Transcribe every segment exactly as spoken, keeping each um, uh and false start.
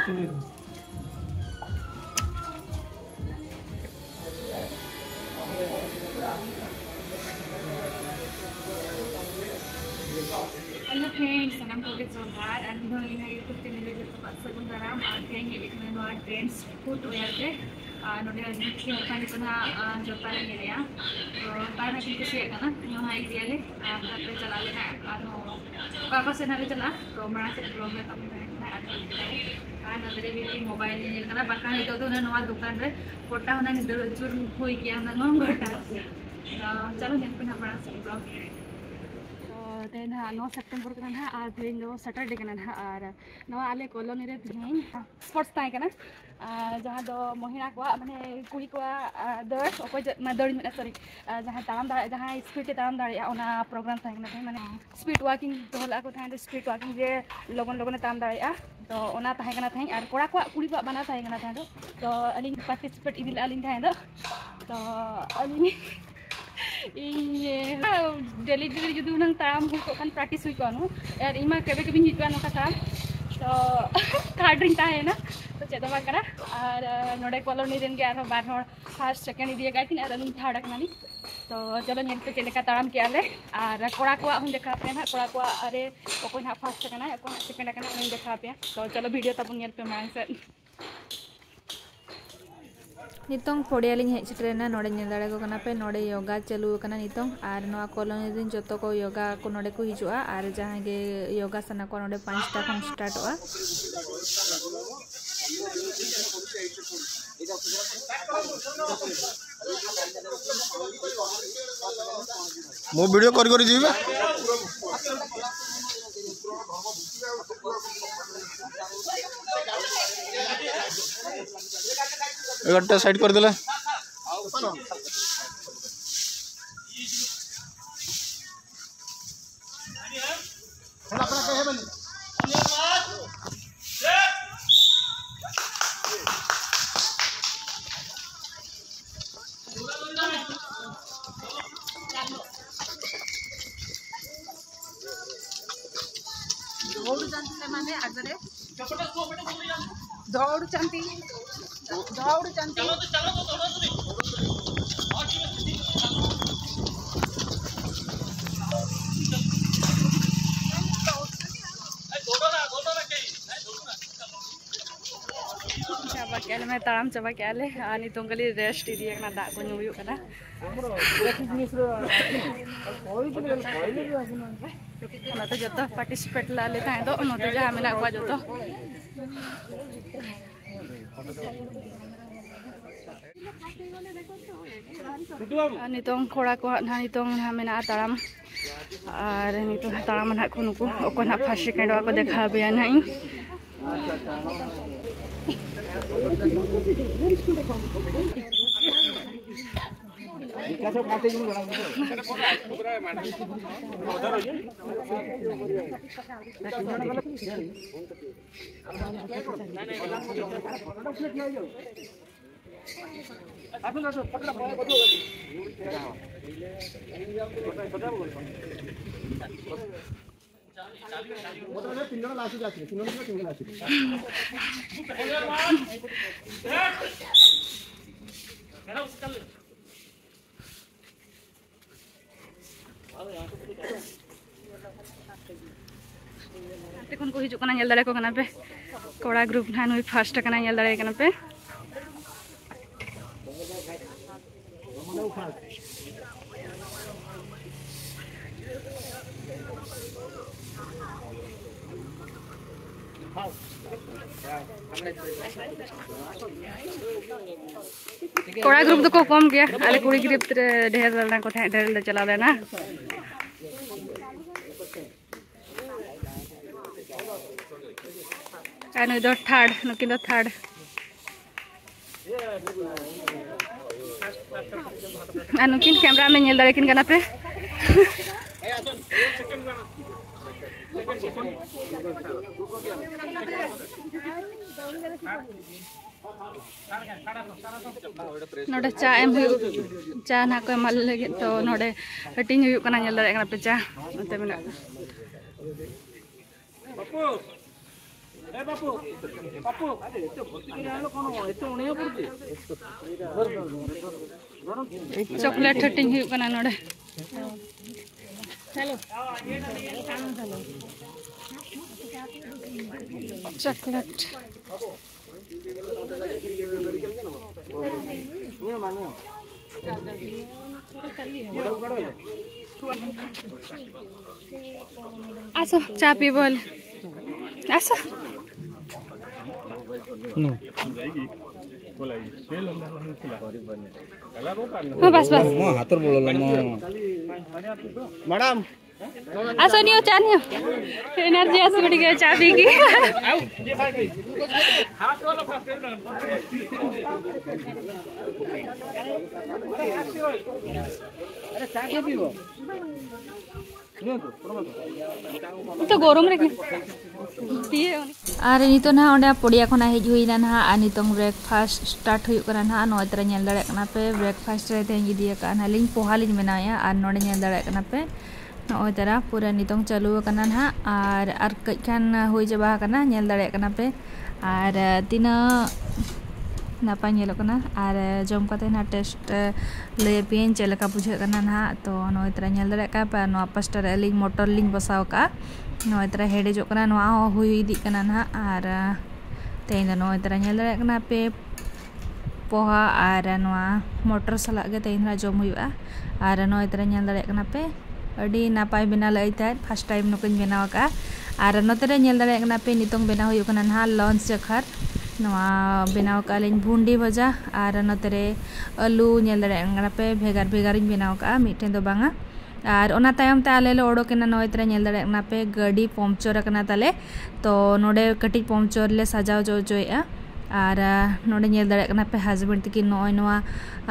Hello friends, ᱥᱟᱱᱟᱢ ᱠᱚᱜᱮ ᱡᱚᱦᱟᱨ᱾ ᱟᱨ ᱢᱤᱫ ᱫᱷᱟᱣ ᱤᱧᱟᱹᱜ YouTube channel ᱨᱮ ᱡᱚᱛᱚ ᱠᱚᱣᱟᱜ ᱥᱟᱹᱜᱩᱱ ᱫᱟᱨᱟᱢ᱾ ᱟᱨ ᱛᱮᱦᱮᱧ ᱦᱮᱡ ᱟᱠᱟᱱᱟ ᱱᱚᱣᱟ Trends Footwear ᱨᱮ᱾ ᱟᱨ ᱱᱚᱰᱮ ᱱᱤᱛᱚᱜ ᱱᱟᱦᱟᱜ, ᱟᱨ ᱡᱚᱛᱟ ᱞᱮ ᱧᱮᱞᱮᱜᱼᱟ᱾ ᱛᱚ ᱛᱟᱨ ᱱᱟᱦᱟᱜ ᱠᱤᱱ ᱠᱩᱥᱤᱭᱟᱜ ᱠᱟᱱᱟ, ᱱᱚᱣᱟ ᱤᱫᱤᱭᱟᱞᱮ᱾ ᱟᱨ ᱛᱟᱨᱯᱚᱨᱮ ᱪᱟᱞᱟᱜ ᱟᱞᱮ ᱱᱟᱦᱟᱜ ᱟᱨᱦᱚᱸ ᱚᱠᱟ ᱚᱠᱟ ᱥᱮᱫ ᱱᱟᱦᱟᱜ ᱞᱮ ᱪᱟᱞᱟᱜᱼᱟ, ᱛᱚ ᱢᱟᱲᱟᱝ ᱥᱮᱫ vlog ᱨᱮ ᱛᱟᱵᱚᱱ ᱛᱟᱦᱮᱱ ᱠᱟᱱᱟ᱾ ᱟᱨ ᱟᱨ ᱱᱚᱰᱮ ᱨᱮ ᱢᱤᱫᱴᱤᱡ mobile ᱧᱮᱧᱮᱞ ᱠᱟᱱᱟ, ᱵᱟᱠᱷᱟᱱ ᱱᱤᱛᱚᱜ ᱫᱚ ᱱᱚᱣᱟ ᱫᱚᱠᱟᱱ ᱨᱮ ᱜᱚᱴᱟ ᱦᱩᱱᱟᱹᱝ ᱫᱟᱹᱲ ᱟᱹᱪᱩᱨ ᱦᱩᱭ ᱠᱮᱭᱟ ᱦᱩᱱᱟᱹᱝ ᱜᱚᱴᱟ᱾ ᱛᱚ ᱪᱚᱞᱚ ᱧᱮᱞ ᱯᱮ ᱱᱟᱦᱟᱜ ᱢᱟᱲᱟᱝ ᱥᱮᱫ vlog᱾ ᱛᱚ ᱛᱮᱦᱮᱧ ᱱᱟᱦᱟᱜ ᱱᱚ ᱥᱮᱯᱴᱮᱢᱵᱚᱨ ᱠᱟᱱᱟ ᱱᱟᱦᱟᱜ, ᱟᱨ ᱛᱮᱦᱮᱧ ᱫᱚ ᱥᱮᱴᱟᱨᱰᱮ ᱠᱟᱱᱟ ᱱᱟᱦᱟᱜ, ᱟᱨ ᱱᱚᱣᱟ ᱟᱞᱮ ᱠᱚᱞᱚᱱᱤ ᱨᱮ ᱛᱮᱦᱮᱧ sports ᱛᱟᱦᱮᱸ ᱠᱟᱱᱟ, ᱟᱨ ᱡᱟᱦᱟᱸ ᱫᱚ ᱢᱚᱦᱤᱞᱟ ᱠᱚᱣᱟᱜ, ᱢᱟᱱᱮ ᱠᱩᱲᱤ ᱠᱚᱣᱟᱜ, ᱟᱨ ᱫᱟᱹᱲ, ᱚᱠᱚᱭ ᱪᱮᱫ, ᱢᱟᱱᱮ ᱫᱟᱹᱲ ᱢᱮᱱᱟ, sorry, ᱟᱨ ᱡᱟᱦᱟᱸᱭ ᱛᱟᱲᱟᱢ ᱫᱟᱲᱮᱭᱟᱜ, ᱡᱟᱦᱟᱸᱭ speed ᱛᱮ ᱛᱟᱲᱟᱢ ᱫᱟᱲᱮᱭᱟᱜᱼᱟ, ᱚᱱᱟ program ᱛᱟᱦᱮᱸ ᱠᱟᱱᱟ ᱛᱮᱦᱮᱧ, ᱢᱟᱱᱮ speed walking ᱫᱚᱦᱚ ᱞᱮᱫᱼᱟ ᱠᱚ ᱛᱟᱦᱮᱸᱫ, speed walking ᱡᱮ ᱞᱚᱜᱚᱱ ᱞᱚᱜᱚᱱᱮ ᱛᱟᱲᱟᱢ ᱫᱟᱲᱮᱭᱟᱜᱼᱟ᱾ ᱛᱚ ᱚᱱᱟ ᱛᱟᱦᱮᱸ ᱠᱟᱱᱟ ᱛᱟᱦᱮᱸᱫ, ᱟᱨ ᱠᱚᱲᱟ ᱠᱚᱣᱟᱜ ᱠᱩᱲᱤ ᱠᱚᱣᱟᱜ ᱵᱟᱱᱟᱨ ᱛᱟᱦᱮᱸ ᱠᱟᱱᱟ ᱛᱟᱦᱮᱸᱫ᱾ ᱛᱚ ᱟᱹᱞᱤᱧ participate ᱤᱫᱤ ᱞᱮᱫᱼᱟ ᱞᱤᱧ ᱛᱟᱦᱮᱸᱫ ᱫᱚ᱾ ᱛᱚ ᱟᱹᱞᱤᱧ ᱤᱧ daily daily ᱡᱩᱫᱤ ᱦᱩᱱᱟᱹᱝ ᱛᱟᱲᱟᱢ ᱦᱩᱭ ᱠᱚᱜ ᱠᱷᱟᱱ, practice ᱦᱩᱭ ᱠᱚᱜᱼᱟ ᱦᱩᱱᱟᱹᱝ᱾ ᱟᱨ ᱤᱧ ᱢᱟ ᱠᱮᱵᱮ ᱠᱮᱵᱮᱧ ᱦᱤᱡᱩᱜᱼᱟ ᱱᱚᱝᱠᱟ ᱛᱟᱲᱟᱢ᱾ ᱛᱚ third ᱨᱤᱧ ᱛᱟᱦᱮᱸᱭᱮᱱᱟ, ᱛᱚ ᱪᱮᱫ ᱫᱚ ᱵᱟᱝ ᱠᱟᱱᱟ᱾ ᱟᱨ ᱱᱚᱰᱮ ᱠᱚᱞᱚᱱᱤ ᱨᱮᱱ ᱜᱮ ᱟᱨᱦᱚᱸ ᱵᱟᱨ ᱦᱚᱲ first second ᱤᱫᱤ ᱟᱠᱟᱫ ᱠᱤᱱ, ᱟᱨ ᱟᱹᱞᱤᱧ third ᱟᱠᱟᱱᱟᱞᱤᱧ᱾ ᱛᱚ ᱪᱚᱞᱚ ᱧᱮᱞ ᱯᱮ ᱪᱮᱫ ᱞᱮᱠᱟ ᱛᱟᱲᱟᱢ ᱠᱮᱜᱼᱟ ᱞᱮ᱾ ᱟᱨ ᱠᱚᱲᱟ ᱠᱚᱣᱟᱜ ᱦᱚᱸᱧ ᱫᱮᱠᱷᱟᱣ ᱯᱮᱭᱟ ᱱᱟᱦᱟᱜ, ᱠᱚᱲᱟ ᱠᱚᱣᱟᱜ ᱨᱮ ᱚᱠᱚᱭ ᱱᱟᱦᱟᱜ first ᱟᱠᱟᱱᱟᱭ, ᱚᱠᱚᱭ ᱱᱟᱦᱟᱜ second ᱟᱠᱟᱱᱟᱭ, ᱚᱱᱟᱧ ᱫᱮᱠᱷᱟᱣ ᱯᱮᱭᱟ᱾ ᱛᱚ ᱪᱚᱞᱚ video ᱛᱟᱵᱚᱱ ᱧᱮᱞ ᱯᱮ ᱢᱟᱲᱟᱝ ᱥᱮᱫ᱾ ᱱᱤᱛᱚᱝ ᱯᱚᱲᱤᱭᱟ ᱞᱤᱧ ᱦᱮᱡ ᱥᱮᱴᱮᱨᱮᱱᱟ᱾ ᱱᱚᱰᱮ ᱧᱮᱞ ᱫᱟᱲᱮᱭᱟᱠᱚ ᱠᱟᱱᱟ ᱯᱮ, ᱱᱚᱰᱮ yoga ᱪᱟᱹᱞᱩ ᱟᱠᱟᱱᱟ ᱱᱤᱛᱚᱝ᱾ ᱟᱨ ᱱᱚᱣᱟ ᱠᱚᱞᱚᱱᱤ ᱨᱮᱱ ᱡᱚᱛᱚ ᱠᱚ yoga ᱠᱚ ᱱᱚᱰᱮ ᱠᱚ ᱦᱤᱡᱩᱜᱼᱟ, ᱟᱨ ᱡᱟᱦᱟᱸᱭ ᱜᱮ yoga ᱥᱟᱱᱟ ᱠᱚᱣᱟ, ᱱᱚᱰᱮ ᱯᱟᱸᱪᱴᱟ ᱠᱷᱚᱱ startᱚᱜᱼᱟ᱾ ମୁଁ ଭିଡ଼ିଓ କରି କରି ଯିବି ବା। ଏ ଗାଡ଼ିଟା ସାଇଡ୍ କରିଦେଲେ। ଦୌଡ଼ୁଛନ୍ତି, ଦୌଡ଼ୁଛନ୍ତି। ᱪᱟᱵᱟ ᱠᱮᱜᱼᱟ ᱞᱮ, ᱢᱟᱱᱮ ᱛᱟᱲᱟᱢ ᱪᱟᱵᱟ ᱠᱮᱜᱼᱟ ᱞᱮ᱾ ᱟᱨ ᱱᱤᱛᱚᱝ ᱠᱷᱟᱹᱞᱤ ᱨᱮᱥᱴ ᱤᱫᱤᱭ ᱠᱟᱱᱟ, ᱫᱟᱜ ᱠᱚ ᱧᱩ ᱦᱩᱭᱩᱜ ᱠᱟᱱᱟ᱾ ᱱᱚᱛᱮ ᱡᱚᱛᱚ ᱯᱟᱨᱴᱤᱥᱤᱯᱮᱴ ᱞᱮ ᱛᱟᱦᱮᱸ ᱫᱚ, ᱱᱚᱛᱮ ᱡᱟᱦᱟᱸ ᱢᱮᱱᱟᱜ ᱠᱚᱣᱟ ᱡᱚᱛᱚ᱾ ᱟᱨ ᱱᱤᱛᱚᱝ ᱠᱚᱲᱟ ᱠᱚᱣᱟᱜ ᱱᱟᱦᱟᱜ ᱱᱤᱛᱚᱝ ᱱᱟᱦᱟᱜ ᱢᱮᱱᱟᱜᱼᱟ ᱛᱟᱲᱟᱢ, ᱟᱨ ᱱᱤᱛᱚᱝ ᱛᱟᱲᱟᱢ ᱱᱟᱦᱟᱜ ᱠᱚ ᱱᱩᱠᱩ ᱚᱠᱚᱭ ᱱᱟᱦᱟᱜ ᱯᱷᱟᱥᱴ ᱥᱮᱠᱮᱱᱰᱚᱜᱼᱟ ᱠᱚ ᱫᱮᱠᱷᱟᱣ ᱟᱯᱮᱭᱟ ᱱᱟᱦᱟᱜ ᱤᱧ᱾ ᱦᱟᱱᱛᱮ ᱠᱷᱚᱱ ᱠᱚ ᱦᱤᱡᱩᱜ ᱠᱟᱱᱟ, ᱧᱮᱞ ᱫᱟᱲᱮᱭᱟᱠᱚ ᱠᱟᱱᱟ ᱯᱮ᱾ ᱠᱚᱲᱟ ᱜᱨᱩᱯ ᱱᱟᱦᱟᱜ ᱱᱩᱭ ᱯᱷᱟᱥᱴ ᱟᱠᱟᱱᱟᱭ, ᱧᱮᱞ ᱫᱟᱲᱮᱭᱟᱭ ᱠᱟᱱᱟ ᱯᱮ᱾ ᱠᱚᱲᱟ ᱜᱨᱩᱯ ᱫᱚᱠᱚ ᱠᱚᱢ ᱜᱮᱭᱟ, ᱟᱞᱮ ᱠᱩᱲᱤ ᱜᱨᱩᱯ ᱨᱮ ᱰᱷᱮᱨ ᱞᱮᱱᱟ ᱠᱚ ᱛᱟᱦᱮᱸᱫ, ᱰᱷᱮᱨ ᱞᱮ ᱪᱟᱞᱟᱣ ᱞᱮᱱᱟ᱾ ᱟᱨ ᱱᱩᱭ ᱫᱚ ᱛᱷᱟᱨᱰ, ᱱᱩᱠᱤᱱ ᱫᱚ ᱛᱷᱟᱨᱰ᱾ ᱟᱨ ᱱᱩᱠᱤᱱ ᱠᱮᱢᱨᱟ ᱢᱮᱱ ᱧᱮᱞ ᱫᱟᱲᱮ ᱠᱤᱱ ᱠᱟᱱᱟ ᱯᱮ᱾ ᱱᱚᱰᱮ ᱪᱟ ᱮᱢ ᱦᱩᱭᱩᱜ, ᱪᱟ ᱱᱟᱦᱟᱜ ᱠᱚ ᱮᱢᱟ ᱞᱮ ᱞᱟᱹᱜᱤᱫ, ᱛᱚ ᱱᱚᱰᱮ ᱦᱟᱹᱴᱤᱧ ᱦᱩᱭᱩᱜ ᱠᱟᱱᱟ, ᱧᱮᱞ ᱫᱟᱲᱮᱭᱟᱜ ᱠᱟᱱᱟ ᱯᱮ ᱪᱟ ᱱᱚᱛᱮ ᱢᱮᱱᱟᱜᱼᱟ᱾ ᱪᱚᱠᱞᱮᱴ ᱦᱟᱹᱴᱤᱧ ᱦᱩᱭᱩᱜ ᱠᱟᱱᱟ ᱱᱚᱰᱮ᱾ ᱪᱚᱠᱞᱮᱴ᱾ ᱟᱥᱚ, ᱪᱟ ᱯᱤ ᱵᱚᱞ᱾ ᱟᱥᱚ᱾ ᱦᱚᱸ, ᱵᱟᱥ, ᱵᱟᱥ᱾ ᱦᱚᱸ, ᱦᱟᱛᱚᱨ ᱵᱚᱞᱚ ᱞᱮᱱᱟ᱾ ᱢᱮᱰᱟᱢ᱾ ᱟᱥᱚ, ᱱᱤᱭᱟᱹ ᱪᱟ ᱱᱤᱭᱟᱹ᱾ ᱮᱱᱟᱨᱡᱤ ᱟᱥᱚ ᱜᱟᱹᱰᱤ ᱜᱮ ᱪᱟ ᱯᱤ ᱜᱮ᱾ ᱱᱤᱛᱚᱜ ᱜᱚᱨᱚᱢ ᱨᱮ ᱫᱤᱭᱮ ᱩᱱᱤ ᱟᱨ ᱱᱤᱛᱚᱜ ᱱᱟᱦᱟᱜ ᱚᱸᱰᱮ ᱯᱚᱲᱤᱭᱟ ᱠᱷᱚᱱᱟᱜ ᱦᱮᱡ ᱦᱩᱭᱱᱟ ᱱᱟᱦᱟᱜ, ᱟᱨ ᱱᱤᱛᱚᱝ ᱵᱨᱮᱠᱯᱷᱟᱥᱴ ᱥᱴᱟᱨᱴ ᱦᱩᱭᱩᱜ ᱠᱟᱱᱟ ᱱᱟᱦᱟᱜ᱾ ᱱᱚᱜᱼᱚᱭ ᱛᱚᱨᱟ ᱧᱮᱞ ᱫᱟᱲᱮᱭᱟᱜ ᱠᱟᱱᱟ ᱯᱮ, ᱵᱨᱮᱠᱯᱷᱟᱥᱴ ᱨᱮ ᱛᱮᱦᱮᱧ ᱤᱫᱤ ᱟᱠᱟᱫᱼᱟ ᱱᱟᱦᱟᱜ ᱞᱤᱧ ᱯᱚᱦᱟ ᱞᱤᱧ ᱵᱮᱱᱟᱣᱮᱫᱼᱟ, ᱟᱨ ᱱᱚᱰᱮ ᱧᱮᱞ ᱫᱟᱲᱮᱭᱟᱜ ᱠᱟᱱᱟ ᱯᱮ ᱱᱚᱜᱼᱚᱭ ᱛᱚᱨᱟ ᱯᱩᱨᱟᱹ ᱱᱤᱛᱚᱝ ᱪᱟᱹᱞᱩ ᱟᱠᱟᱱᱟ ᱱᱟᱦᱟᱜ, ᱟᱨ ᱟᱨ ᱠᱟᱹᱡ ᱠᱷᱟᱱ ᱦᱩᱭ ᱪᱟᱵᱟ ᱟᱠᱟᱱᱟ, ᱧᱮᱞ ᱫᱟᱲᱮᱭᱟᱜ ᱠᱟᱱᱟ ᱯᱮ᱾ ᱟᱨ ᱛᱤᱱᱟᱹᱜ ᱱᱟᱯᱟᱭ ᱧᱮᱞᱚᱜ ᱠᱟᱱᱟ᱾ ᱟᱨ ᱡᱚᱢ ᱠᱟᱛᱮ ᱱᱟᱦᱟᱜ ᱴᱮᱥᱴ ᱞᱟᱹᱭ ᱟᱯᱮᱭᱟᱹᱧ ᱪᱮᱫ ᱞᱮᱠᱟ ᱵᱩᱡᱷᱟᱹᱜ ᱠᱟᱱᱟ ᱱᱟᱦᱟᱜ᱾ ᱛᱚ ᱱᱚᱜᱼᱚᱭ ᱛᱚᱨᱟ ᱧᱮᱞ ᱫᱟᱲᱮᱭᱟᱜ ᱠᱟᱱᱟ ᱯᱮ, ᱱᱚᱣᱟ ᱯᱟᱥᱴᱟ ᱨᱮ ᱟᱹᱞᱤᱧ ᱢᱚᱴᱚᱨ ᱞᱤᱧ ᱵᱚᱥᱟᱣ ᱠᱟᱜᱼᱟ᱾ ᱱᱚᱜᱼᱚᱭ ᱛᱚᱨᱟ ᱦᱮᱰᱮᱡᱚᱜ ᱠᱟᱱᱟ, ᱱᱚᱣᱟ ᱦᱚᱸ ᱦᱩᱭ ᱤᱫᱤᱜ ᱠᱟᱱᱟ ᱱᱟᱦᱟᱜ᱾ ᱟᱨ ᱛᱮᱦᱮᱧ ᱫᱚ ᱱᱚᱜᱼᱚᱭ ᱛᱚᱨᱟ ᱧᱮᱞ ᱫᱟᱲᱮᱭᱟᱜ ᱠᱟᱱᱟ ᱯᱮ, ᱯᱚᱦᱟ ᱟᱨ ᱱᱚᱣᱟ ᱢᱚᱴᱚᱨ ᱥᱟᱞᱟᱜ ᱜᱮ ᱛᱮᱦᱮᱧ ᱫᱚ ᱡᱚᱢ ᱦᱩᱭᱩᱜᱼᱟ᱾ ᱟᱨ ᱱᱚᱜᱼᱚᱭ ᱛᱚᱨᱟ ᱧᱮᱞ ᱫᱟᱲᱮᱭᱟᱜ ᱠᱟᱱᱟ ᱯᱮ, ᱟᱹᱰᱤ ᱱᱟᱯᱟᱭ ᱵᱮᱱᱟᱣ ᱞᱟᱹᱭ ᱛᱟᱦᱮᱸᱫ, ᱯᱷᱟᱥᱴ ᱴᱟᱭᱤᱢ ᱱᱩᱠᱩᱧ ᱵᱮᱱᱟᱣ ᱟᱠᱟᱫᱼᱟ᱾ ᱟᱨ ᱱᱚᱛᱮ ᱨᱮ ᱧᱮᱞ ᱫᱟᱲᱮᱭᱟᱜ ᱠᱟᱱᱟ ᱯᱮ, ᱱᱤᱛᱚᱝ ᱵᱮᱱᱟᱣ ᱦᱩᱭᱩᱜ ᱠᱟᱱᱟ ᱱᱟᱦᱟᱜ ᱞᱚᱧᱪ ᱡᱟᱠᱷᱟᱨ᱾ ᱱᱚᱣᱟ ᱵᱮᱱᱟᱣ ᱟᱠᱟᱫᱼᱟ ᱞᱤᱧ ᱵᱷᱩᱱᱰᱤ ᱵᱷᱟᱡᱟ, ᱟᱨ ᱱᱚᱛᱮ ᱨᱮ ᱟᱹᱞᱩ ᱧᱮᱞ ᱫᱟᱲᱮᱭᱟᱜ ᱠᱟᱱᱟ ᱯᱮ, ᱵᱷᱮᱜᱟᱨ ᱵᱷᱮᱜᱟᱨᱤᱧ ᱵᱮᱱᱟᱣ ᱟᱠᱟᱫᱼᱟ, ᱢᱤᱫᱴᱷᱮᱱ ᱫᱚ ᱵᱟᱝᱟ᱾ ᱟᱨ ᱚᱱᱟ ᱛᱟᱭᱚᱢ ᱛᱮ ᱟᱞᱮ ᱞᱮ ᱚᱰᱚᱠ ᱮᱱᱟ᱾ ᱱᱚᱜᱼᱚᱭ ᱛᱚᱨᱟ ᱧᱮᱞ ᱫᱟᱲᱮᱭᱟᱜ ᱠᱟᱱᱟ ᱯᱮ, ᱜᱟᱹᱰᱤ ᱯᱚᱢᱪᱚᱨ ᱟᱠᱟᱱᱟ ᱛᱟᱞᱮ᱾ ᱛᱚ ᱱᱚᱰᱮ ᱠᱟᱹᱴᱤᱡ ᱯᱚᱢᱪᱚᱨ ᱞᱮ ᱥᱟᱡᱟᱣ ᱡᱚ ᱦᱚᱪᱚᱭᱮᱫᱼᱟ᱾ ᱟᱨ ᱟᱨ ᱱᱚᱰᱮ ᱧᱮᱞ ᱫᱟᱲᱮᱭᱟᱜ ᱠᱟᱱᱟ ᱯᱮ, ᱦᱟᱥᱵᱮᱱᱰ ᱛᱟᱹᱠᱤᱱ ᱱᱚᱜᱼᱚᱭ ᱱᱚᱣᱟ,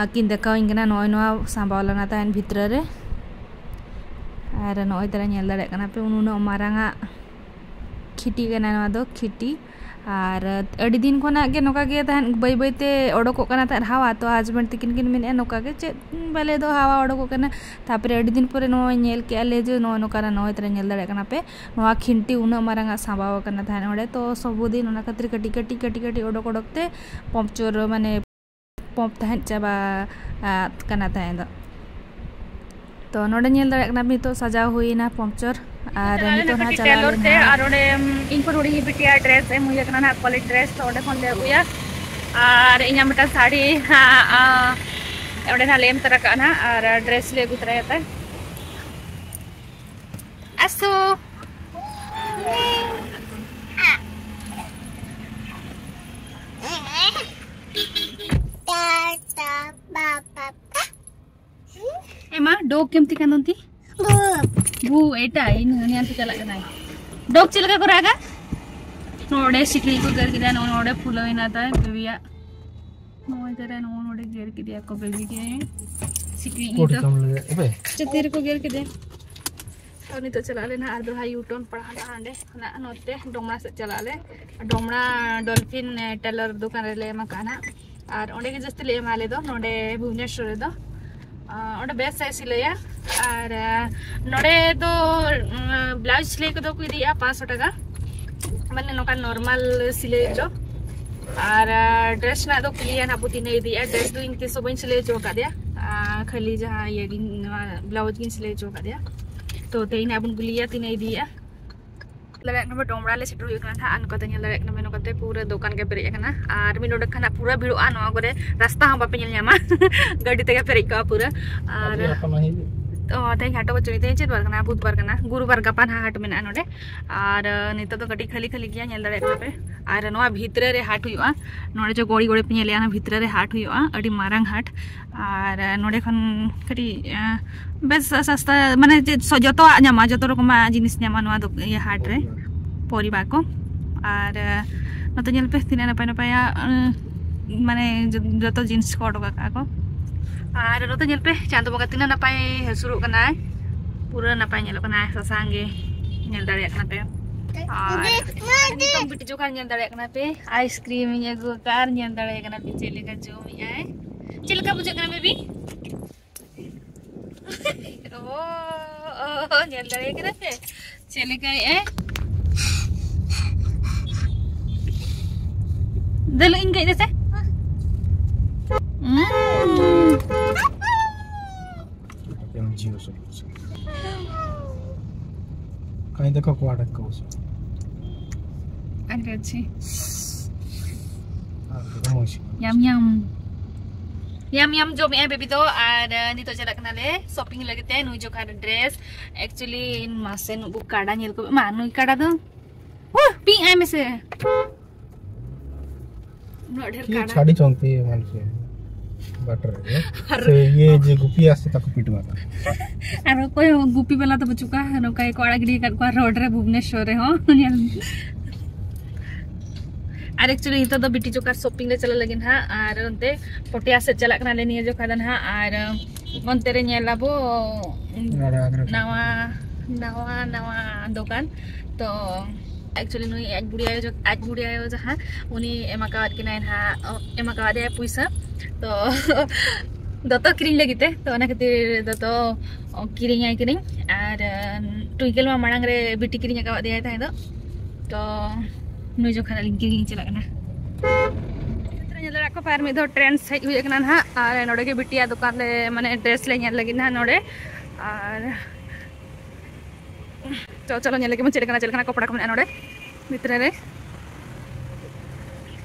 ᱟᱹᱠᱤᱱ ᱫᱮᱠᱷᱟᱣᱟᱹᱧ ᱠᱟᱱᱟ, ᱱᱚᱜᱼᱚᱭ ᱱᱚᱣᱟ ᱥᱟᱢᱵᱟᱣ ᱞᱟᱱᱟ ᱛᱟᱦᱮᱱ ᱵᱷᱤᱛᱨᱤ ᱨᱮ᱾ ᱟᱨ ᱱᱚᱜᱼᱚᱭ ᱛᱚᱨᱟ ᱧᱮᱞ ᱫᱟᱲᱮᱭᱟᱜ ᱠᱟᱱᱟ ᱯᱮ, ᱩᱱᱟᱹᱜ ᱢᱟᱨᱟᱝ ᱟᱜ ᱠᱷᱤᱴᱤ ᱠᱟᱱᱟ ᱱᱚᱣᱟ ᱫᱚ, ᱠᱷᱤᱴᱤ᱾ ᱟᱨ ᱟᱹᱰᱤ ᱫᱤᱱ ᱠᱷᱚᱱᱟᱜ ᱜᱮ ᱱᱚᱝᱠᱟ ᱜᱮ ᱛᱟᱦᱮᱸᱫ, ᱵᱟᱹᱭ ᱵᱟᱹᱭ ᱛᱮ ᱚᱰᱚᱠᱚᱜ ᱠᱟᱱᱟ ᱛᱟᱦᱮᱸᱫ ᱦᱟᱣᱟ᱾ ᱛᱚ husband ᱛᱤᱠᱤᱱ ᱠᱤᱱ ᱢᱮᱱᱮᱫᱼᱟ ᱱᱚᱝᱠᱟ ᱜᱮ ᱪᱮᱫ ᱵᱟᱞᱮ ᱫᱚ ᱦᱟᱣᱟ ᱚᱰᱚᱠᱚᱜ ᱠᱟᱱᱟ᱾ ᱛᱟᱨᱯᱚᱨᱮ ᱟᱹᱰᱤ ᱫᱤᱱ ᱯᱚᱨᱮ ᱱᱚᱜᱼᱚᱭ ᱧᱮᱞ ᱠᱮᱜᱼᱟ ᱞᱮ ᱡᱮ ᱱᱚᱜᱼᱚᱭ ᱱᱚᱝᱠᱟᱱᱟᱜ, ᱱᱚᱜᱼᱚᱭ ᱛᱚᱨᱟ ᱧᱮᱞ ᱫᱟᱲᱮᱭᱟᱜ ᱠᱟᱱᱟ ᱯᱮ, ᱱᱚᱣᱟ ᱠᱷᱤᱱᱴᱤ ᱩᱱᱟᱹᱜ ᱢᱟᱨᱟᱝ ᱟᱜ ᱥᱟᱸᱵᱟᱣ ᱟᱠᱟᱱᱟ ᱛᱟᱦᱮᱸᱫ ᱚᱸᱰᱮ᱾ ᱛᱚ ᱥᱚᱵᱚᱫᱤᱱ ᱚᱱᱟ ᱠᱷᱟᱹᱛᱤᱨ ᱠᱟᱹᱴᱤᱡ ᱠᱟᱹᱴᱤᱡ ᱠᱟᱹᱴᱤᱡ ᱠᱟᱹᱴᱤᱡ ᱚᱰᱚᱠ ᱚᱰᱚᱠ ᱛᱮ ᱯᱚᱢᱯᱪᱚᱨ ᱢᱟᱱᱮ ᱯᱚᱢᱯ ᱛᱟᱦᱮᱸᱫ ᱪᱟᱵᱟ ᱟᱫ ᱠᱟᱱᱟ ᱛᱟᱦᱮᱸᱫ ᱫᱚ᱾ ᱛᱚ ᱱᱚᱰᱮ ᱧᱮᱞ ᱫᱟᱲᱮᱭᱟᱜ ᱠᱟᱱᱟ ᱱᱤᱛᱚᱜ ᱥᱟᱡᱟᱣ ᱦᱩᱭᱱᱟ ᱯᱚᱢᱯᱪᱚᱨ᱾ ᱟᱨ ᱱᱤᱛᱚᱜ ᱱᱟᱦᱟᱜ ᱪᱟᱞᱟᱣ ᱞᱮᱱᱟ ᱟᱨ ᱚᱸᱰᱮ ᱤᱧ ᱠᱷᱚᱱ ᱦᱩᱰᱤᱧ ᱵᱤᱴᱤᱭᱟᱜ ᱰᱨᱮᱥ ᱮᱢ ᱦᱩᱭ ᱟᱠᱟᱱᱟ ᱱᱟᱦᱟᱜ, ᱠᱚᱞᱮᱡᱽ ᱰᱨᱮᱥ, ᱛᱚ ᱚᱸᱰᱮ ᱠᱷᱚᱱ ᱞᱮ ᱟᱹᱜᱩᱭᱟ᱾ ᱟᱨ ᱤᱧᱟᱜ ᱢᱤᱫᱴᱟᱝ ᱥᱟᱹᱲᱤ ᱦᱟᱸᱜ ᱚᱸᱰᱮ ᱱᱟᱦᱟᱜ ᱞᱮ ᱮᱢ ᱛᱚᱨᱟ ᱠᱟᱜᱼᱟ ᱱᱟᱦᱟᱜ, ᱟᱨ ᱰᱨᱮᱥ ᱞᱮ ᱟᱹᱜᱩ ᱛᱚᱨᱟᱭᱟ ᱛᱟᱭ᱾ ᱟᱥᱩ᱾ ᱮᱢᱟ, ᱰᱚᱜᱽ ᱠᱮᱢᱛᱤ ᱠᱟᱱ ᱫᱚᱱᱛᱤ? ᱵᱩ, ᱮᱴᱟ, ᱤᱧ ᱦᱟᱹᱱᱤ ᱟᱱᱛᱮ ᱪᱟᱞᱟᱜ ᱠᱟᱱᱟᱭ᱾ ᱰᱚᱜᱽ ᱪᱮᱫ ᱞᱮᱠᱟ ᱠᱚ ᱨᱟᱜᱟ? ᱱᱚᱰᱮ ᱥᱤᱠᱲᱤᱡ ᱠᱚ ᱜᱮᱨ ᱠᱮᱫᱟ, ᱱᱚᱜᱼᱚ ᱱᱚᱰᱮ ᱯᱷᱩᱞᱟᱹᱣ ᱮᱱᱟ ᱛᱟᱭ ᱵᱮᱵᱤᱭᱟᱜ᱾ ᱱᱚᱜᱼᱚᱭ ᱛᱟᱨᱟ ᱱᱚᱜᱼᱚ ᱱᱚᱰᱮ ᱜᱮᱨ ᱠᱮᱫᱮᱭᱟ ᱠᱚ ᱵᱮᱵᱤ ᱜᱮ᱾ ᱥᱤᱠᱲᱤᱡ ᱯᱚᱴᱤ ᱱᱤᱛᱚᱜ ᱠᱟᱢ ᱞᱟᱹᱜᱤᱫ, ᱮᱵᱮ? ᱪᱮᱫ ᱛᱤ ᱨᱮᱠᱚ ᱜᱮᱨ ᱠᱮᱫᱮᱭᱟ? ᱛᱚ ᱱᱤᱛᱚᱜ ᱪᱟᱞᱟᱜ ᱟᱞᱮ ᱱᱟᱦᱟᱜ ᱟᱨ ᱫᱚᱲᱦᱟ U-turn ᱯᱟᱲᱟᱜ ᱱᱟᱦᱟᱜ ᱦᱟᱸᱰᱮ ᱱᱟᱦᱟᱜ ᱱᱚᱛᱮ ᱰᱚᱢᱲᱟ ᱥᱮᱫ ᱪᱟᱞᱟᱜ ᱟᱞᱮ᱾ ᱰᱚᱢᱲᱟ ᱰᱚᱞᱯᱷᱤᱱ ᱴᱮᱞᱟᱨ ᱫᱚᱠᱟᱱ ᱨᱮᱞᱮ ᱮᱢ ᱟᱠᱟᱫᱼᱟ ᱱᱟᱦᱟᱜ᱾ ᱟᱨ ᱚᱸᱰᱮ ᱜᱮ ᱡᱟᱹᱥᱛᱤ ᱞᱮ ᱮᱢᱟ ᱟᱞᱮ ᱫᱚ, ᱱᱚᱰᱮ ᱵᱷᱩᱵᱽᱱᱮᱥᱣᱚᱨ ᱨᱮᱫᱚ᱾ ᱟᱨ ᱚᱸᱰᱮ ᱵᱮᱥ ᱮ ᱥᱤᱞᱟᱹᱭᱟ᱾ ᱟᱨ ᱱᱚᱰᱮ ᱫᱚ ᱵᱞᱟᱣᱩᱡᱽ ᱥᱤᱞᱟᱹᱭ ᱠᱚᱫᱚ ᱠᱚ ᱤᱫᱤᱭᱮᱫᱼᱟ ᱯᱟᱸᱪᱥᱚ ᱴᱟᱠᱟ, ᱢᱟᱱᱮ ᱱᱚᱝᱠᱟ ᱱᱚᱨᱢᱟᱞ ᱥᱤᱞᱟᱹᱭ ᱫᱚ᱾ ᱟᱨ ᱰᱨᱮᱥ ᱨᱮᱱᱟᱜ ᱫᱚ ᱠᱩᱞᱤᱭᱟ ᱱᱟᱦᱟᱜ ᱵᱚ ᱛᱤᱱᱟᱹᱜ ᱤᱫᱤᱭᱮᱫᱼᱟ᱾ ᱰᱨᱮᱥ ᱫᱚ ᱤᱧ ᱛᱤᱥ ᱦᱚᱸ ᱵᱟᱹᱧ ᱥᱤᱞᱟᱹᱭ ᱦᱚᱪᱚ ᱟᱠᱟᱫᱮᱭᱟ, ᱟᱨ ᱠᱷᱟᱹᱞᱤ ᱡᱟᱦᱟᱸ ᱤᱭᱟᱹ ᱜᱤᱧ, ᱱᱚᱣᱟ ᱵᱞᱟᱣᱩᱡᱽ ᱜᱤᱧ ᱥᱤᱞᱟᱹᱭ ᱦᱚᱪᱚ ᱟᱠᱟᱫᱮᱭᱟ᱾ ᱛᱚ ᱛᱮᱦᱮᱧ ᱱᱟᱦᱟᱜ ᱵᱚᱱ ᱠᱩᱞᱤᱭᱟ ᱛᱤᱱᱟᱹᱜ ᱤᱫᱤᱭᱮᱫᱼᱟ᱾ ᱧᱮᱞ ᱫᱟᱲᱮᱭᱟᱜ ᱠᱟᱱᱟ ᱰᱚᱢᱲᱟ ᱞᱮ ᱥᱮᱴᱮᱨ ᱦᱩᱭᱩᱜ ᱠᱟᱱᱟ ᱱᱟᱦᱟᱜ᱾ ᱟᱨ ᱱᱚᱝᱠᱟ ᱛᱮ ᱧᱮᱞ ᱫᱟᱲᱮᱭᱟᱜ ᱠᱟᱱᱟ ᱱᱚᱝᱠᱟ ᱛᱮ ᱯᱩᱨᱟᱹ ᱫᱚᱠᱟᱱ ᱜᱮ ᱯᱮᱨᱮᱡ ᱟᱠᱟᱱᱟ᱾ ᱟᱨ ᱢᱤᱫ ᱱᱚᱰᱮ ᱠᱷᱟᱱ ᱱᱟᱦᱟᱜ ᱯᱩᱨᱟᱹ ᱵᱷᱤᱲᱚᱜᱼᱟ, ᱱᱚᱣᱟ ᱠᱚᱨᱮ ᱨᱟᱥᱛᱟ ᱦᱚᱸ ᱵᱟᱯᱮ ᱧᱮᱞ ᱧᱟᱢᱟ᱾ ᱜᱟᱹᱰᱤ ᱛᱮᱜᱮ ᱯᱮᱨᱮᱡ ᱠᱚᱜᱼᱟ ᱯᱩᱨᱟᱹ᱾ ᱟᱨ ᱚ, ᱛᱮᱦᱮᱧ ᱦᱟᱴ ᱵᱟᱹᱪᱩᱜ, ᱛᱮᱦᱮᱧ ᱪᱮᱫ ᱵᱟᱨ ᱠᱟᱱᱟ? ᱵᱩᱫᱷᱵᱟᱨ ᱠᱟᱱᱟ, ᱜᱩᱨᱩᱵᱟᱨ ᱜᱟᱯᱟ ᱱᱟᱦᱟᱜ ᱦᱟᱴ ᱢᱮᱱᱟᱜᱼᱟ ᱱᱚᱰᱮ᱾ ᱟᱨ ᱱᱤᱛᱚᱜ ᱫᱚ ᱠᱟᱹᱴᱤᱡ ᱠᱷᱟᱹᱞᱤ ᱠᱷᱟᱹᱞᱤ ᱜᱮᱭᱟ, ᱧᱮᱞ ᱫᱟᱲᱮᱭᱟᱜ ᱠᱟᱱᱟ ᱯᱮ᱾ ᱟᱨ ᱱᱚᱣᱟ ᱵᱷᱤᱛᱨᱤ ᱨᱮ ᱦᱟᱴ ᱦᱩᱭᱩᱜᱼᱟ, ᱱᱚᱰᱮ ᱡᱮ ᱜᱚᱲᱤ ᱜᱚᱲᱤ ᱯᱮ ᱧᱮᱞᱮᱜᱼᱟ, ᱚᱱᱟ ᱵᱷᱤᱛᱨᱤ ᱨᱮ ᱦᱟᱴ ᱦᱩᱭᱩᱜᱼᱟ, ᱟᱹᱰᱤ ᱢᱟᱨᱟᱝ ᱦᱟᱴ᱾ ᱟᱨ ᱱᱚᱰᱮ ᱠᱷᱚᱱ ᱠᱟᱹᱴᱤᱡ ᱵᱮᱥ ᱥᱟᱥᱛᱟ, ᱢᱟᱱᱮ ᱪᱮᱫ ᱥᱚ-, ᱡᱚᱛᱚᱣᱟᱜ ᱧᱟᱢᱚᱜᱼᱟ, ᱡᱚᱛᱚ ᱨᱚᱠᱚᱢᱟᱜ ᱡᱤᱱᱤᱥ ᱧᱟᱢᱚᱜᱼᱟ ᱱᱚᱣᱟ ᱫᱚ, ᱤᱭᱟᱹ ᱦᱟᱴ ᱨᱮ, ᱯᱚᱨᱤᱵᱟ ᱠᱚ᱾ ᱟᱨ ᱱᱚᱛᱮ ᱧᱮᱞ ᱯᱮ ᱛᱤᱱᱟᱹᱜ ᱱᱟᱯᱟᱭ ᱱᱟᱯᱟᱭᱟᱜ, ᱢᱟᱱᱮ ᱡᱚ-, ᱡᱚᱛᱚ ᱡᱤᱱᱤᱥ ᱠᱚ ᱚᱰᱚᱠ ᱟᱠᱟᱫᱼᱟ ᱠᱚ᱾ ᱟᱨ ᱱᱚᱛᱮ ᱧᱮᱞ ᱯᱮ ᱪᱟᱸᱫᱚ ᱵᱚᱸᱜᱟ ᱛᱤᱱᱟᱹᱜ ᱱᱟᱯᱟᱭ ᱦᱟᱹᱥᱩᱨᱚᱜ ᱠᱟᱱᱟᱭ, ᱯᱩᱨᱟᱹ ᱱᱟᱯᱟᱭ ᱧᱮᱞᱚᱜ ᱠᱟᱱᱟᱭ, ᱥᱟᱥᱟᱝ ᱜᱮ ᱧᱮᱞ ᱫᱟᱲᱮᱭᱟᱜ ᱠᱟᱱᱟ ᱯᱮ᱾ ᱟᱨ ᱱᱤᱛᱚᱝ ᱵᱤᱴᱤ ᱡᱚᱠᱷᱚᱱ ᱧᱮᱞ ᱫᱟᱲᱮᱭᱟᱜ ᱠᱟᱱᱟ ᱯᱮ, ᱟᱭᱤᱥᱠᱨᱤᱢ ᱤᱧ ᱟᱹᱜᱩ ᱟᱠᱟᱫ ᱟᱨ ᱧᱮᱞ ᱫᱟᱲᱮᱭᱟᱜ ᱠᱟᱱᱟ ᱯᱮ ᱪᱮᱫ ᱞᱮᱠᱟ ᱡᱚᱢᱮᱜ ᱟᱭ᱾ ᱪᱮᱫ ᱞᱮᱠᱟ ᱵᱩᱡᱷᱟᱹᱜ ᱠᱟᱱᱟ ᱵᱮᱵᱤ? ᱚ, ᱚ, ᱧᱮᱞ ᱫᱟᱲᱮᱭᱟᱜ ᱠᱟᱱᱟ ᱯᱮ ᱪᱮᱫ ᱞᱮᱠᱟᱭᱮᱜ ᱟᱭ? ᱫᱮᱞᱟ ᱤᱧ ᱜᱟᱹᱡ ᱫᱮᱥᱮ᱾ ᱩᱸ᱾ Tem Gio solution. Kaya ko kuwadat ko uso. ᱟᱹᱰᱤ ᱟᱹᱰᱤ ᱧᱟᱢ ᱧᱟᱢ᱾ ᱧᱟᱢ ᱧᱟᱢ ᱡᱚᱢᱮᱜᱼᱟ ᱵᱮᱵᱤ ᱫᱚ᱾ ᱟᱨ ᱱᱤᱛᱚᱜ ᱪᱟᱞᱟᱜ ᱠᱟᱱᱟᱞᱮ ᱥᱚᱯᱤᱝ ᱞᱟᱹᱜᱤᱫ ᱛᱮ᱾ ᱱᱩᱭ ᱡᱚᱠᱷᱟ ᱰᱨᱮᱥ, actually ᱢᱟᱥᱮ ᱱᱩᱠᱩ ᱠᱟᱰᱟ ᱧᱮᱞ ᱠᱚ ᱢᱟ, ᱱᱩᱭ ᱠᱟᱰᱟ ᱫᱚ ᱦᱩ, ᱯᱤ ᱟᱭ ᱢᱮᱥᱮ᱾ ᱩᱱᱟᱹᱜ ᱰᱷᱮᱨ ᱠᱤ ᱠᱟᱰᱟ᱾ ᱪᱷᱟᱰᱤ ᱪᱚᱱᱛᱤ ᱢᱟᱱᱥᱮ ᱵᱟᱴᱨ ᱨᱮ᱾ ᱟᱨ ᱥᱮ ᱤᱭᱟᱹ ᱡᱮ ᱜᱩᱯᱤ ᱟᱥᱮ ᱛᱟᱠᱚ ᱯᱤᱴ ᱢᱟᱨᱟ᱾ ᱟᱨ ᱚᱠᱚᱭ ᱦᱚᱸ ᱜᱩᱯᱤ ᱵᱟᱞᱟ ᱫᱚ ᱵᱟᱹᱪᱩᱜ ᱠᱚᱣᱟ, ᱱᱚᱝᱠᱟ ᱜᱮᱠᱚ ᱟᱲᱟᱜ ᱜᱤᱰᱤ ᱟᱠᱟᱫ ᱠᱚᱣᱟ ᱨᱳᱰ ᱨᱮ ᱵᱷᱩᱵᱽᱱᱮᱥᱚᱨ ᱨᱮᱦᱚᱸ᱾ ᱧᱮᱞ ᱢᱮ᱾ ᱟᱨ actually ᱱᱤᱛᱚᱜ ᱫᱚ ᱵᱤᱴᱤ ᱡᱚᱠᱟᱨ ᱥᱚᱯᱤᱝ ᱞᱮ ᱪᱟᱞᱟᱜ ᱞᱟᱹᱜᱤᱫ ᱱᱟᱦᱟᱜ, ᱟᱨ ᱚᱱᱛᱮ ᱯᱚᱴᱤᱭᱟ ᱥᱮᱫ ᱪᱟᱞᱟᱜ ᱠᱟᱱᱟᱞᱮ ᱱᱤᱭᱟᱹ ᱡᱚᱠᱷᱟ ᱫᱚ ᱱᱟᱦᱟᱜ᱾ ᱟᱨ ᱚᱱᱛᱮ ᱨᱮ ᱧᱮᱞ ᱟᱵᱚ ᱱᱟᱣᱟ ᱟᱜᱽᱨᱟ ᱱᱟᱣᱟ ᱱᱟᱣᱟ ᱱᱟᱣᱟ ᱫᱚᱠᱟᱱ᱾ ᱛᱚ actually ᱱᱩᱭ ᱟᱡ ᱵᱩᱰᱷᱤ ᱟᱭᱳ ᱡᱚ-, ᱟᱡ ᱵᱩᱰᱷᱤ ᱟᱭᱳ ᱡᱟᱦᱟᱸ, ᱩᱱᱤ ᱮᱢ ᱟᱠᱟᱣᱟᱫ ᱠᱤᱱᱟᱭ ᱱᱟᱦᱟᱜ, ᱮᱢ ᱟᱠᱟᱣᱟᱫᱮᱭᱟᱭ ᱯᱩᱭᱥᱟᱹ᱾ ᱛᱚ ᱫᱚᱛᱚ ᱠᱤᱨᱤᱧ ᱞᱟᱹᱜᱤᱫ ᱛᱮ, ᱛᱚ ᱚᱱᱟ ᱠᱷᱟᱹᱛᱤᱨ ᱫᱚᱛᱚ ᱠᱤᱨᱤᱧ ᱟᱭ ᱠᱟᱹᱱᱟᱹᱧ᱾ ᱟᱨ ᱴᱩᱭᱠᱮᱞ ᱢᱟ ᱢᱟᱲᱟᱝ ᱨᱮ ᱵᱤᱴᱤ ᱠᱤᱨᱤᱧ ᱟᱠᱟᱣᱟᱫ ᱫᱮᱭᱟᱭ ᱛᱟᱦᱮᱸ ᱫᱚ᱾ ᱛᱚ ᱱᱩᱭ ᱡᱚᱠᱷᱟ ᱟᱹᱞᱤᱧ ᱠᱤᱨᱤᱧ ᱞᱤᱧ ᱪᱟᱞᱟᱜ ᱠᱟᱱᱟ᱾ ᱧᱮᱞ ᱫᱟᱲᱮᱭᱟᱜ ᱠᱚ ᱯᱮ, ᱟᱨ ᱢᱤᱫ ᱫᱷᱟᱣ ᱴᱨᱮᱱᱰᱥ ᱦᱮᱡ ᱦᱩᱭ ᱟᱠᱟᱱᱟ ᱱᱟᱦᱟᱜ᱾ ᱟᱨ ᱱᱚᱰᱮ ᱜᱮ ᱵᱤᱴᱤᱭᱟᱜ ᱫᱚᱠᱟᱱ ᱞᱮ, ᱢᱟᱱᱮ ᱰᱨᱮᱥ ᱞᱮ ᱧᱮᱞ ᱞᱟᱹᱜᱤᱫ ᱱᱟᱦᱟᱜ ᱱᱚᱰᱮ᱾ ᱟᱨ ᱪᱚ, ᱪᱚᱞᱚ ᱧᱮᱞ ᱞᱮᱜᱮ ᱵᱚᱱ ᱪᱮᱫ ᱞᱮᱠᱟᱱᱟᱜ, ᱪᱮᱫ ᱞᱮᱠᱟᱱᱟᱜ ᱠᱚᱯᱲᱟ ᱠᱚ ᱢᱮᱱᱟᱜᱼᱟ ᱱᱚᱰᱮ ᱵᱷᱤᱛᱨᱤ ᱨᱮ᱾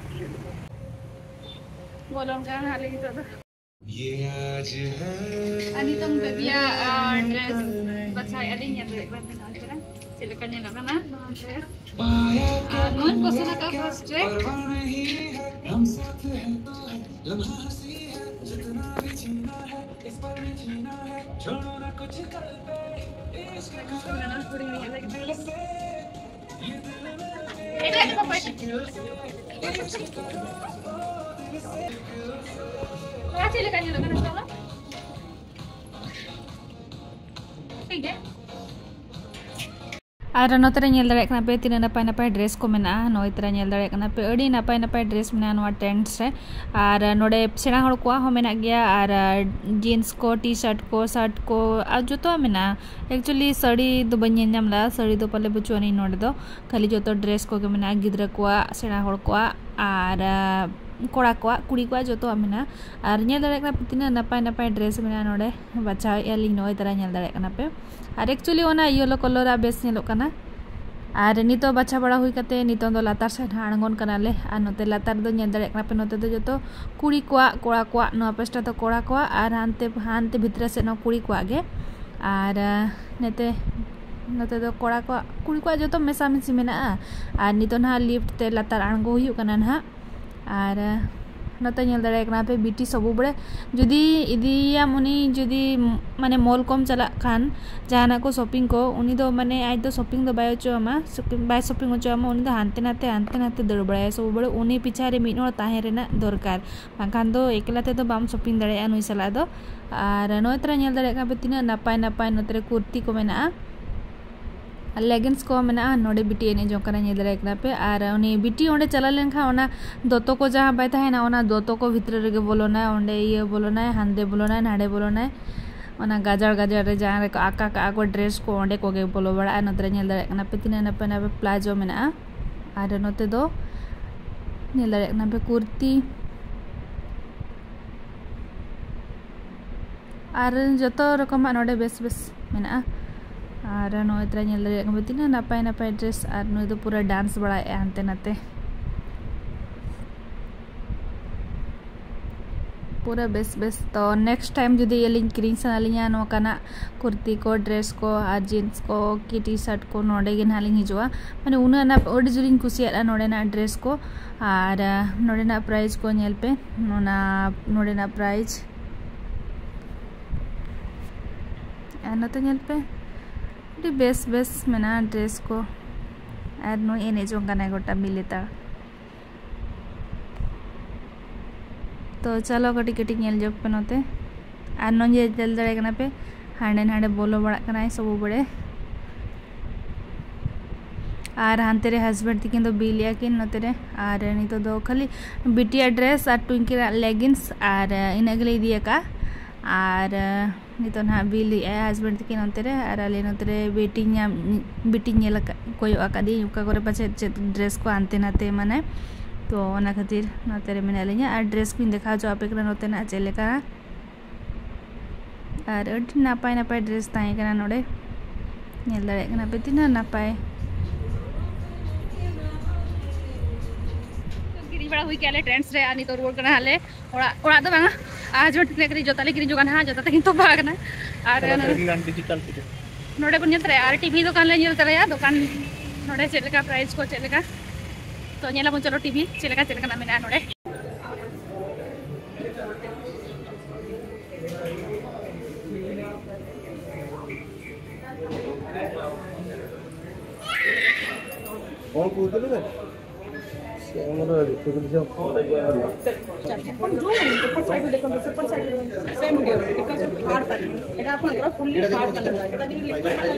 ᱵᱚᱞᱚᱱ ᱠᱟᱱᱟ ᱱᱟᱦᱟᱜ ᱞᱮ ᱱᱤᱛᱚᱜ ᱫᱚ᱾ ᱟᱨ ᱱᱤᱛᱚᱝ ᱵᱮᱵᱤᱭᱟᱜ, ᱟᱨ, ᱰᱨᱮᱥ ᱵᱟᱪᱷᱟᱣᱮᱫᱼᱟ ᱞᱤᱧ, ᱧᱮᱞ ᱫᱟᱲᱮᱭᱟᱜ ᱠᱟᱱᱟ ᱯᱮ ᱱᱚᱣᱟ ᱪᱮᱫ ᱞᱮᱠᱟ ᱧᱮᱞᱚᱜ ᱠᱟᱱᱟ ᱱᱚᱣᱟ ᱰᱨᱮᱥ᱾ ᱟᱨ ᱱᱚᱣᱟᱧ ᱯᱚᱥᱚᱸᱫ ᱟᱠᱟᱫᱼᱟ ᱯᱷᱟᱨᱥᱴ ᱨᱮ᱾ ᱮᱴᱟᱜ ᱠᱚ ᱯᱟᱹᱭ-, ᱱᱚᱣᱟ ᱪᱮᱫ ᱞᱮᱠᱟ ᱧᱮᱞᱚᱜ ᱠᱟᱱᱟ ᱱᱤᱛᱚᱜ ᱫᱚ? ᱴᱷᱤᱠ ᱜᱮ᱾ ᱟᱨ ᱱᱚᱛᱮ ᱨᱮ ᱧᱮᱞ ᱫᱟᱲᱮᱭᱟᱜ ᱠᱟᱱᱟ ᱯᱮ ᱛᱤᱱᱟᱹᱜ ᱱᱟᱯᱟᱭ ᱱᱟᱯᱟᱭ dress ᱠᱚ ᱢᱮᱱᱟᱜᱼᱟ᱾ ᱱᱚᱜᱼᱚᱭ ᱛᱚᱨᱟ ᱧᱮᱞ ᱫᱟᱲᱮᱭᱟᱜ ᱠᱟᱱᱟ ᱯᱮ ᱟᱹᱰᱤ ᱱᱟᱯᱟᱭ ᱱᱟᱯᱟᱭ dress ᱢᱮᱱᱟᱜᱼᱟ ᱱᱚᱣᱟ trends ᱨᱮ᱾ ᱟᱨ ᱱᱚᱰᱮ ᱥᱮᱬᱟ ᱦᱚᱲ ᱠᱚᱣᱟᱜ ᱦᱚᱸ ᱢᱮᱱᱟᱜ ᱜᱮᱭᱟ, ᱟᱨ jeans ᱠᱚ, T-shirt ᱠᱚ, shirt ᱠᱚ, ᱟᱨ ᱡᱚᱛᱚᱣᱟᱜ ᱢᱮᱱᱟᱜᱼᱟ᱾ Actually ᱥᱟᱹᱲᱤ ᱫᱚ ᱵᱟᱹᱧ ᱧᱮᱞ ᱧᱟᱢ ᱞᱮᱫᱟ, ᱥᱟᱹᱲᱤ ᱫᱚ ᱯᱟᱞᱮ ᱵᱟᱹᱪᱩᱜ ᱟᱹᱱᱤᱡ ᱱᱚᱰᱮ ᱫᱚ, ᱠᱷᱟᱹᱞᱤ ᱡᱚᱛᱚ dress ᱠᱚᱜᱮ ᱢᱮᱱᱟᱜᱼᱟ, ᱜᱤᱫᱽᱨᱟᱹ ᱠᱚᱣᱟᱜ, ᱥᱮᱬᱟ ᱦᱚᱲ ᱠᱚᱣᱟᱜ, ᱟᱨ ᱠᱚᱲᱟ ᱠᱚᱣᱟᱜ, ᱠᱩᱲᱤ ᱠᱚᱣᱟᱜ ᱡᱚᱛᱚᱣᱟᱜ ᱢᱮᱱᱟᱜᱼᱟ᱾ ᱟᱨ ᱧᱮᱞ ᱫᱟᱲᱮᱭᱟᱜ ᱠᱟᱱᱟ ᱯᱮ ᱛᱤᱱᱟᱹᱜ ᱱᱟᱯᱟᱭ ᱱᱟᱯᱟᱭ dress ᱢᱮᱱᱟᱜᱼᱟ ᱱᱚᱰᱮ, ᱵᱟᱪᱷᱟᱣᱮᱫᱼᱟ ᱞᱤᱧ, ᱱᱚᱜᱼᱚᱭ ᱛᱚᱨᱟ ᱧᱮᱞ ᱫᱟᱲᱮᱭᱟᱜ ᱠᱟᱱᱟ ᱯᱮ᱾ ᱟᱨ actually ᱚᱱᱟ yellow colour ᱟᱜ ᱵᱮᱥ ᱧᱮᱞᱚᱜ ᱠᱟᱱᱟ᱾ ᱟᱨ ᱱᱤᱛᱚᱜ ᱵᱟᱪᱷᱟ ᱵᱟᱲᱟ ᱦᱩᱭ ᱠᱟᱛᱮ ᱱᱤᱛᱚᱜ ᱫᱚ ᱞᱟᱛᱟᱨ ᱥᱮᱫ ᱦᱟᱸᱜ ᱟᱬᱜᱚᱱ ᱠᱟᱱᱟᱞᱮ᱾ ᱟᱨ ᱱᱚᱛᱮ ᱞᱟᱛᱟᱨ ᱫᱚ ᱧᱮᱞ ᱫᱟᱲᱮᱭᱟᱜ ᱠᱟᱱᱟ ᱯᱮ, ᱱᱚᱛᱮ ᱫᱚ ᱡᱚᱛᱚ ᱠᱩᱲᱤ ᱠᱚᱣᱟᱜ, ᱠᱚᱲᱟ ᱠᱚᱣᱟᱜ, ᱱᱚᱣᱟ ᱯᱟᱥᱴᱟ ᱫᱚ ᱠᱚᱲᱟ ᱠᱚᱣᱟᱜ, ᱟᱨ ᱦᱟᱱᱛᱮ, ᱦᱟᱱᱛᱮ ᱵᱷᱤᱛᱨᱤ ᱥᱮᱫ ᱦᱚᱸ ᱠᱩᱲᱤ ᱠᱚᱣᱟᱜ ᱜᱮ᱾ ᱟᱨ ᱱᱚᱛᱮ, ᱱᱚᱛᱮ ᱫᱚ ᱠᱚᱲᱟ ᱠᱚᱣᱟᱜ, ᱠᱩᱲᱤ ᱠᱚᱣᱟᱜ ᱡᱚᱛᱚ ᱢᱮᱥᱟᱢᱤᱥᱤ ᱢᱮᱱᱟᱜᱼᱟ᱾ ᱟᱨ ᱱᱤᱛᱚᱜ ᱱᱟᱦᱟᱜ lift ᱛᱮ ᱞᱟᱛᱟᱨ ᱟᱬᱜᱚ ᱦᱩᱭᱩᱜ ᱠᱟᱱᱟ ᱱᱟᱦᱟᱜ᱾ ᱟᱨ ᱱᱚᱛᱮ ᱧᱮᱞ ᱫᱟᱲᱮᱭᱟᱜ ᱠᱟᱱᱟ ᱯᱮ ᱵᱤᱴᱤ ᱥᱚᱵᱩ ᱵᱮᱲᱮ ᱡᱩᱫᱤ ᱤᱫᱤᱭᱮᱭᱟᱢ ᱩᱱᱤ, ᱡᱩᱫᱤ ᱢᱟᱱᱮ mall ᱠᱚᱢ ᱪᱟᱞᱟᱜ ᱠᱷᱟᱱ ᱡᱟᱦᱟᱱᱟᱜ ᱠᱚ shopping ᱠᱚ, ᱩᱱᱤ ᱫᱚ ᱢᱟᱱᱮ ᱟᱡ ᱫᱚ shopping ᱫᱚ ᱵᱟᱭ ᱚᱪᱚ ᱟᱢᱟ, shopping ᱵᱟᱭ shopping ᱚᱪᱚ ᱟᱢᱟ, ᱩᱱᱤ ᱫᱚ ᱦᱟᱱᱛᱮ ᱱᱟᱛᱮ, ᱦᱟᱱᱛᱮ ᱱᱟᱛᱮ ᱫᱟᱹᱲ ᱵᱟᱲᱟᱭᱟ ᱥᱚᱵᱩ ᱵᱮᱲᱮ᱾ ᱩᱱᱤ ᱯᱤᱪᱷᱟ ᱨᱮ ᱢᱤᱫ ᱦᱚᱲ ᱛᱟᱦᱮᱸ ᱨᱮᱱᱟᱜ ᱫᱚᱨᱠᱟᱨ, ᱵᱟᱝᱠᱷᱟᱱ ᱫᱚ ᱮᱠᱞᱟ ᱛᱮᱫᱚ ᱵᱟᱢ shopping ᱫᱟᱲᱮᱭᱟᱜᱼᱟ ᱱᱩᱭ ᱥᱟᱞᱟᱜ ᱫᱚ᱾ ᱟᱨ ᱱᱚᱜᱼᱚᱭ ᱛᱚᱨᱟ ᱧᱮᱞ ᱫᱟᱲᱮᱭᱟᱜ ᱠᱟᱱᱟ ᱯᱮ ᱛᱤᱱᱟᱹᱜ ᱱᱟᱯᱟᱭ ᱱᱟᱯᱟᱭ ᱱᱚᱛᱮ ᱨᱮ ᱠᱩᱨᱛᱤ ᱠᱚ ᱢᱮᱱᱟᱜᱼᱟ᱾ ᱟᱨ leggings ᱠᱚ ᱢᱮᱱᱟᱜᱼᱟ᱾ ᱱᱚᱰᱮ ᱵᱤᱴᱤ ᱮᱱᱮᱡ ᱡᱚᱝ ᱠᱟᱱᱟ, ᱧᱮᱞ ᱫᱟᱲᱮᱭᱟᱜ ᱠᱟᱱᱟ ᱯᱮ᱾ ᱟᱨ ᱩᱱᱤ ᱵᱤᱴᱤ ᱚᱸᱰᱮ ᱪᱟᱞᱟᱣ ᱞᱮᱱᱠᱷᱟᱱ ᱚᱱᱟ ᱫᱚᱛᱚ ᱠᱚ ᱡᱟᱦᱟᱸ ᱵᱟᱭ ᱛᱟᱦᱮᱱᱟ, ᱚᱱᱟ ᱫᱚᱛᱚ ᱠᱚ ᱵᱷᱤᱛᱨᱤ ᱨᱮᱜᱮ ᱵᱚᱞᱚᱱᱟᱭ, ᱚᱸᱰᱮ ᱤᱭᱟᱹ ᱵᱚᱞᱚᱱᱟᱭ, ᱦᱟᱸᱰᱮ ᱵᱚᱞᱚᱱᱟᱭ, ᱱᱟᱰᱮ ᱵᱚᱞᱚᱱᱟᱭ᱾ ᱚᱱᱟ ᱜᱟᱡᱟᱲ ᱜᱟᱡᱟᱲ ᱨᱮ ᱡᱟᱦᱟᱸ ᱨᱮᱠᱚ ᱟᱠᱟ ᱠᱟᱜᱼᱟ ᱠᱚ dress ᱠᱚ, ᱚᱸᱰᱮ ᱠᱚᱜᱮ ᱵᱚᱞᱚ ᱵᱟᱲᱟᱜᱼᱟ᱾ ᱱᱚᱛᱮ ᱨᱮ ᱧᱮᱞ ᱫᱟᱲᱮᱭᱟᱜ ᱠᱟᱱᱟ ᱯᱮ ᱛᱤᱱᱟᱹᱜ ᱱᱟᱯᱟᱭ ᱱᱟᱯᱟᱭ ᱯᱞᱟᱡᱳ ᱢᱮᱱᱟᱜᱼᱟ᱾ ᱟᱨ ᱱᱚᱛᱮ ᱫᱚ ᱧᱮᱞ ᱫᱟᱲᱮᱭᱟᱜ ᱠᱟᱱᱟ ᱯᱮ ᱠᱩᱨᱛᱤ᱾ ᱟᱨ ᱡᱚᱛᱚ ᱨᱚᱠᱚᱢᱟᱜ ᱱᱚᱰᱮ ᱵᱮᱥ ᱵᱮᱥ ᱢᱮᱱᱟᱜᱼᱟ᱾ ᱟᱨ ᱱᱚᱜᱼᱚᱭ ᱛᱚᱨᱟ ᱧᱮᱞ ᱫᱟᱲᱮᱭᱟᱜ ᱠᱟᱱᱟ ᱯᱮ ᱛᱤᱱᱟᱹᱜ ᱱᱟᱯᱟᱭ ᱱᱟᱯᱟᱭ dress, ᱟᱨ ᱱᱩᱭ ᱫᱚ ᱯᱩᱨᱟᱹ dance ᱵᱟᱲᱟᱭᱮᱫᱼᱟ ᱦᱟᱱᱛᱮ ᱱᱟᱛᱮ᱾ ᱯᱩᱨᱟᱹ ᱵᱮᱥ ᱵᱮᱥ᱾ ᱛᱚ next time ᱡᱩᱫᱤ ᱟᱹᱞᱤᱧ ᱠᱤᱨᱤᱧ ᱥᱟᱱᱟ ᱞᱤᱧᱟ ᱱᱚᱝᱠᱟᱱᱟᱜ ᱠᱩᱨᱛᱤ ᱠᱚ, dress ᱠᱚ, ᱟᱨ jeans ᱠᱚ ᱠᱤ T-shirt ᱠᱚ, ᱱᱚᱰᱮ ᱜᱮ ᱱᱟᱦᱟᱜ ᱞᱤᱧ ᱦᱤᱡᱩᱜᱼᱟ᱾ ᱢᱟᱱᱮ ᱩᱱᱟᱹᱜ ᱱᱟᱯ-, ᱟᱹᱰᱤ ᱡᱳᱨᱤᱧ ᱠᱩᱥᱤᱭᱟᱜᱼᱟ ᱱᱚᱰᱮᱱᱟᱜ dress ᱠᱚ᱾ ᱟᱨ ᱟᱸ, ᱱᱚᱰᱮᱱᱟᱜ price ᱠᱚ ᱧᱮᱞ ᱯᱮ, ᱚᱱᱟ ᱱᱚᱰᱮᱱᱟᱜ price ᱟᱨ ᱱᱚᱛᱮ ᱧᱮᱞ ᱯᱮ, ᱟᱹᱰᱤ ᱵᱮᱥ ᱵᱮᱥ ᱢᱮᱱᱟᱜᱼᱟ dress ᱠᱚ᱾ ᱟᱨ ᱱᱩᱭ ᱮᱱᱮᱡ ᱡᱚᱝ ᱠᱟᱱᱟᱭ ᱜᱚᱴᱟ ᱢᱤᱞᱮᱛᱟ᱾ ᱛᱚ ᱪᱚᱞᱚ ᱠᱟᱹᱴᱤᱡ ᱠᱟᱹᱴᱤᱡ ᱧᱮᱞ ᱡᱚᱝ ᱯᱮ ᱱᱚᱛᱮ᱾ ᱟᱨ ᱱᱚᱜᱼᱚᱭ ᱧᱮᱞ ᱫᱟᱲᱮᱭᱟᱜ ᱠᱟᱱᱟ ᱯᱮ, ᱦᱟᱸᱰᱮ ᱱᱟᱰᱮ ᱵᱚᱞᱚ ᱵᱟᱲᱟᱜ ᱠᱟᱱᱟᱭ ᱥᱚᱵᱩ ᱵᱮᱲᱮ᱾ ᱟᱨ ᱦᱟᱱᱛᱮ ᱨᱮ ᱦᱟᱥᱵᱮᱱᱰ ᱛᱟᱹᱠᱤᱱ ᱫᱚ ᱵᱤᱞ ᱮᱫᱟ ᱠᱤᱱ ᱱᱚᱛᱮ ᱨᱮ᱾ ᱟᱨ ᱱᱤᱛᱚᱜ ᱫᱚ ᱠᱷᱟᱹᱞᱤ ᱵᱤᱴᱤᱭᱟᱜ ᱰᱨᱮᱥ ᱟᱨ ᱴᱩᱝᱠᱤᱭᱟᱜ ᱞᱮᱜᱤᱱᱥ ᱟᱨ ᱤᱱᱟᱹᱜ ᱜᱮᱞᱮ ᱤᱫᱤ ᱟᱠᱟᱫᱼᱟ᱾ ᱟᱨ ᱱᱤᱛᱚᱜ ᱱᱟᱦᱟᱜ ᱵᱤᱞ ᱮᱫᱟᱭ ᱦᱟᱥᱵᱮᱱᱰ ᱛᱟᱹᱠᱤᱱ ᱚᱱᱛᱮ ᱨᱮ, ᱟᱨ ᱟᱞᱮ ᱱᱚᱛᱮ ᱨᱮ ᱵᱤᱴᱤᱧ ᱧᱟᱢ, ᱵᱤᱴᱤᱧ ᱧᱮᱞ ᱟᱠᱟᱫ, ᱠᱚᱭᱚᱜ ᱟᱠᱟᱫᱤᱧ ᱚᱠᱟ ᱠᱚᱨᱮ ᱯᱟᱪᱮᱫ ᱪᱮᱫ ᱰᱨᱮᱥ ᱠᱚ ᱦᱟᱱᱛᱮ ᱱᱟᱛᱮ ᱢᱟᱱᱮ᱾ ᱛᱚ ᱚᱱᱟ ᱠᱷᱟᱹᱛᱤᱨ ᱱᱚᱛᱮ ᱨᱮ ᱢᱮᱱᱟᱜ ᱞᱤᱧᱟ᱾ ᱟᱨ ᱰᱨᱮᱥ ᱠᱚᱧ ᱫᱮᱠᱷᱟᱣ ᱦᱚᱪᱚ ᱟᱯᱮ ᱠᱟᱱᱟ ᱱᱚᱛᱮᱱᱟᱜ ᱪᱮᱫ ᱞᱮᱠᱟ᱾ ᱟᱨ ᱟᱹᱰᱤ ᱱᱟᱯᱟᱭ ᱱᱟᱯᱟᱭ ᱰᱨᱮᱥ ᱛᱟᱦᱮᱸ ᱠᱟᱱᱟ ᱱᱚᱰᱮ᱾ ᱧᱮᱞ ᱫᱟᱲᱮᱭᱟᱜ ᱠᱟᱱᱟ ᱯᱮ ᱛᱤᱱᱟᱹᱜ ᱱᱟᱯᱟᱭ᱾ ᱠᱤᱨᱤᱧ ᱵᱟᱲᱟ ᱦᱩᱭ ᱠᱮᱜᱼᱟ ᱞᱮ ᱴᱨᱮᱱᱰᱥ ᱨᱮ, ᱟᱨ ᱱᱤᱛᱚᱜ ᱨᱩᱣᱟᱹᱲ ᱠᱟᱱᱟ ᱞᱮ ᱚᱲᱟᱜ᱾ ᱚᱲᱟᱜ ᱫᱚ ᱵᱟᱝᱟ, ᱟᱨ ᱡᱚᱛᱚ ᱛᱤᱱᱟᱹᱜ ᱠᱤᱨᱤᱧ, ᱡᱚᱛᱚ ᱞᱮ ᱠᱤᱨᱤᱧ ᱡᱚᱜᱟ ᱱᱟᱦᱟᱜ, ᱡᱚᱛᱚ ᱛᱟᱹᱠᱤᱱ ᱛᱚᱯᱟ ᱟᱠᱟᱱᱟ᱾ ᱟᱨ ᱱᱚᱰᱮ ᱵᱚᱱ ᱧᱮᱞ ᱛᱟᱨᱟᱭᱟ, ᱟᱨ ᱴᱤᱵᱷᱤ ᱫᱚᱠᱟᱱ ᱞᱮ ᱧᱮᱞ ᱛᱟᱨᱟᱭᱟ, ᱫᱚᱠᱟᱱ ᱱᱚᱰᱮ ᱪᱮᱫ ᱞᱮᱠᱟ ᱯᱨᱟᱭᱤᱥ ᱠᱚ ᱪᱮᱫ ᱞᱮᱠᱟ᱾ ᱛᱚ ᱧᱮᱞᱟᱵᱚᱱ, ᱪᱚᱞᱚ ᱴᱤᱵᱷᱤ ᱪᱮᱫ ᱞᱮᱠᱟ ᱪᱮᱫ ᱞᱮᱠᱟᱱᱟᱜ ᱢᱮᱱᱟᱜᱼᱟ ᱱᱚᱰᱮ᱾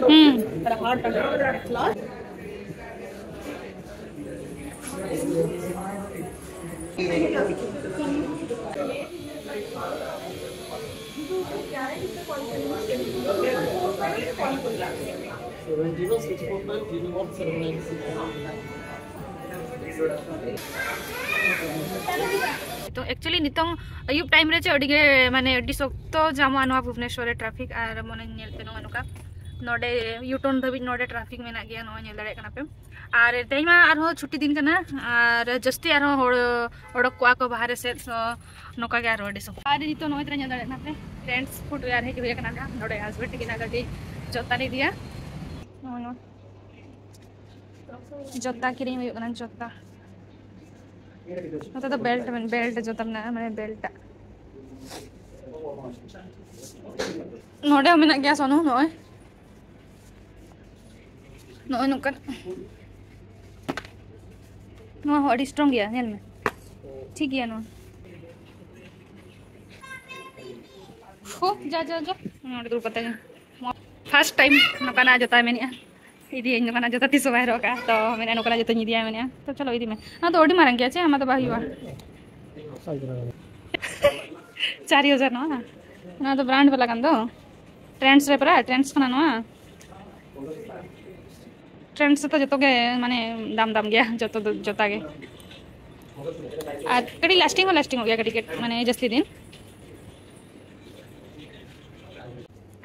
ହୁଁ। ᱛᱚ actually ᱱᱤᱛᱚᱝ ᱟᱹᱭᱩᱵ ᱴᱟᱭᱤᱢ ᱨᱮ ᱪᱮ ᱟᱹᱰᱤ ᱜᱮ ᱢᱟᱱᱮ ᱟᱹᱰᱤ ᱥᱚᱠᱛᱚ ᱡᱟᱢᱚᱜᱼᱟ ᱱᱚᱣᱟ ᱵᱷᱩᱵᱽᱱᱮᱥᱣᱚᱨ ᱨᱮ ᱴᱨᱟᱯᱷᱤᱠ, ᱟᱨ ᱢᱚᱱᱮ ᱧᱮᱞ ᱯᱮ ᱱᱚᱜᱼᱚᱭ ᱱᱚᱝᱠᱟ ᱱᱚᱰᱮ ᱤᱭᱩᱴᱟᱨᱱ ᱫᱷᱟᱹᱵᱤᱡ ᱱᱚᱰᱮ ᱴᱨᱟᱯᱷᱤᱠ ᱢᱮᱱᱟᱜ ᱜᱮᱭᱟ, ᱱᱚᱜᱼᱚᱭ ᱧᱮᱞ ᱫᱟᱲᱮᱭᱟᱜ ᱠᱟᱱᱟ ᱯᱮ᱾ ᱟᱨ ᱛᱮᱦᱮᱧ ᱢᱟ ᱟᱨᱦᱚᱸ ᱪᱷᱩᱴᱤ ᱫᱤᱱ ᱠᱟᱱᱟ, ᱟᱨ ᱡᱟᱹᱥᱛᱤ ᱟᱨᱦᱚᱸ ᱦᱚᱲ ᱚᱰᱚᱠ ᱠᱚᱜᱼᱟ ᱠᱚ ᱵᱟᱦᱨᱮ ᱥᱮᱫ, so ᱱᱚᱝᱠᱟ ᱜᱮ ᱟᱨᱦᱚᱸ ᱟᱹᱰᱤ ᱥᱚᱠᱛᱚ᱾ ᱟᱨ ᱱᱤᱛᱚᱜ ᱱᱚᱜᱼᱚᱭ ᱛᱚᱨᱟ ᱧᱮᱞ ᱫᱟᱲᱮᱭᱟᱜ ᱠᱟᱱᱟ ᱯᱮ, ᱴᱨᱮᱱᱰᱥ ᱯᱷᱩᱴᱣᱮᱭᱟᱨ ᱦᱮᱡ ᱦᱩᱭ ᱟᱠᱟᱱᱟ ᱱᱟᱦᱟᱜ ᱱᱚᱰᱮ ᱦᱟᱥᱵᱮᱱᱰ ᱛᱟᱹᱠᱤᱱᱟᱜ ᱜᱟᱹᱰᱤ ᱡᱚᱛᱟ ᱞᱮ ᱤᱫᱤᱭᱟ᱾ ᱱᱚᱜᱼᱚᱭ ᱱᱚᱣᱟ ᱡᱚᱛᱟ ᱠᱤᱨᱤᱧ ᱦᱩᱭᱩᱜ ᱠᱟᱱᱟ, ᱡᱚᱛᱟ᱾ ᱱᱚᱛᱮ ᱫᱚ ᱵᱮᱞᱴ, ᱵᱮᱞᱴ ᱡᱚᱛᱟ ᱢᱮᱱᱟᱜᱼᱟ, ᱢᱟᱱᱮ ᱵᱮᱞᱴ᱾ ᱱᱚᱰᱮ ᱦᱚᱸ ᱢᱮᱱᱟᱜ ᱜᱮᱭᱟ ᱥᱚᱱᱩ, ᱱᱚᱜᱼᱚᱭ᱾ ᱱᱚᱜᱼᱚᱭ ᱱᱚᱝᱠᱟᱱ᱾ ᱱᱚᱣᱟ ᱦᱚᱸ ᱟᱹᱰᱤ ᱥᱴᱨᱚᱝ ᱜᱮᱭᱟ, ᱧᱮᱞ ᱢᱮ᱾ ᱴᱷᱤᱠ ᱜᱮᱭᱟ ᱱᱚᱣᱟ᱾ ᱦᱳ, ᱡᱟ, ᱡᱟ, ᱡᱟ᱾ ᱱᱚᱰᱮ ᱫᱩᱲᱩᱵ ᱠᱟᱛᱮ ᱜᱮ᱾ ᱯᱷᱟᱥᱴ ᱴᱟᱭᱤᱢ ᱱᱚᱝᱠᱟᱱᱟᱜ ᱡᱚᱛᱟᱭ ᱢᱮᱱᱮᱜᱼᱟ᱾ ᱤᱫᱤᱭᱟᱹᱧ ᱱᱚᱝᱠᱟᱱᱟᱜ ᱡᱩᱛᱟᱹ ᱛᱤᱥ ᱦᱚᱸ ᱵᱟᱭ ᱦᱚᱨᱚᱜ ᱠᱟᱜᱼᱟ, ᱛᱚ ᱢᱮᱱᱮᱫᱼᱟ ᱱᱚᱝᱠᱟᱱᱟᱜ ᱡᱩᱛᱟᱹᱧ ᱤᱫᱤᱭᱟ, ᱢᱮᱱᱮᱫᱼᱟ ᱛᱚ ᱪᱚᱞᱚ ᱤᱫᱤ ᱢᱮ᱾ ᱚᱱᱟ ᱫᱚ ᱟᱹᱰᱤ ᱢᱟᱨᱟᱝ ᱜᱮᱭᱟ ᱪᱮ, ᱟᱢᱟᱜ ᱫᱚ ᱵᱟᱭ ᱦᱩᱭᱩᱜᱼᱟ᱾ ᱪᱟᱨ ᱦᱟᱡᱟᱨ ᱱᱚᱣᱟ, ᱱᱚᱣᱟ ᱫᱚ ᱵᱨᱟᱱᱰ ᱵᱟᱞᱟ ᱠᱟᱱ ᱫᱚ, ᱴᱨᱮᱱᱰᱥ ᱨᱮ ᱯᱟᱨᱟ, ᱴᱨᱮᱱᱰᱥ ᱠᱟᱱᱟ ᱱᱚᱣᱟ᱾ ᱴᱨᱮᱱᱰᱥ ᱨᱮᱫᱚ ᱡᱚᱛᱚ ᱜᱮ ᱢᱟᱱᱮ ᱫᱟᱢ ᱫᱟᱢ ᱜᱮᱭᱟ, ᱡᱚᱛᱚ ᱫᱚ ᱡᱚᱛᱟ ᱜᱮ᱾ ᱟᱨ ᱠᱟᱹᱴᱤᱡ ᱞᱟᱥᱴᱤᱝ ᱦᱚᱸ ᱞᱟᱥᱴᱤᱝᱚᱜ ᱜᱮᱭᱟ ᱠᱟᱹᱴᱤᱡ ᱠᱟᱹᱴᱤᱡ, ᱢᱟᱱᱮ ᱡᱟᱹᱥᱛᱤ ᱫᱤᱱ᱾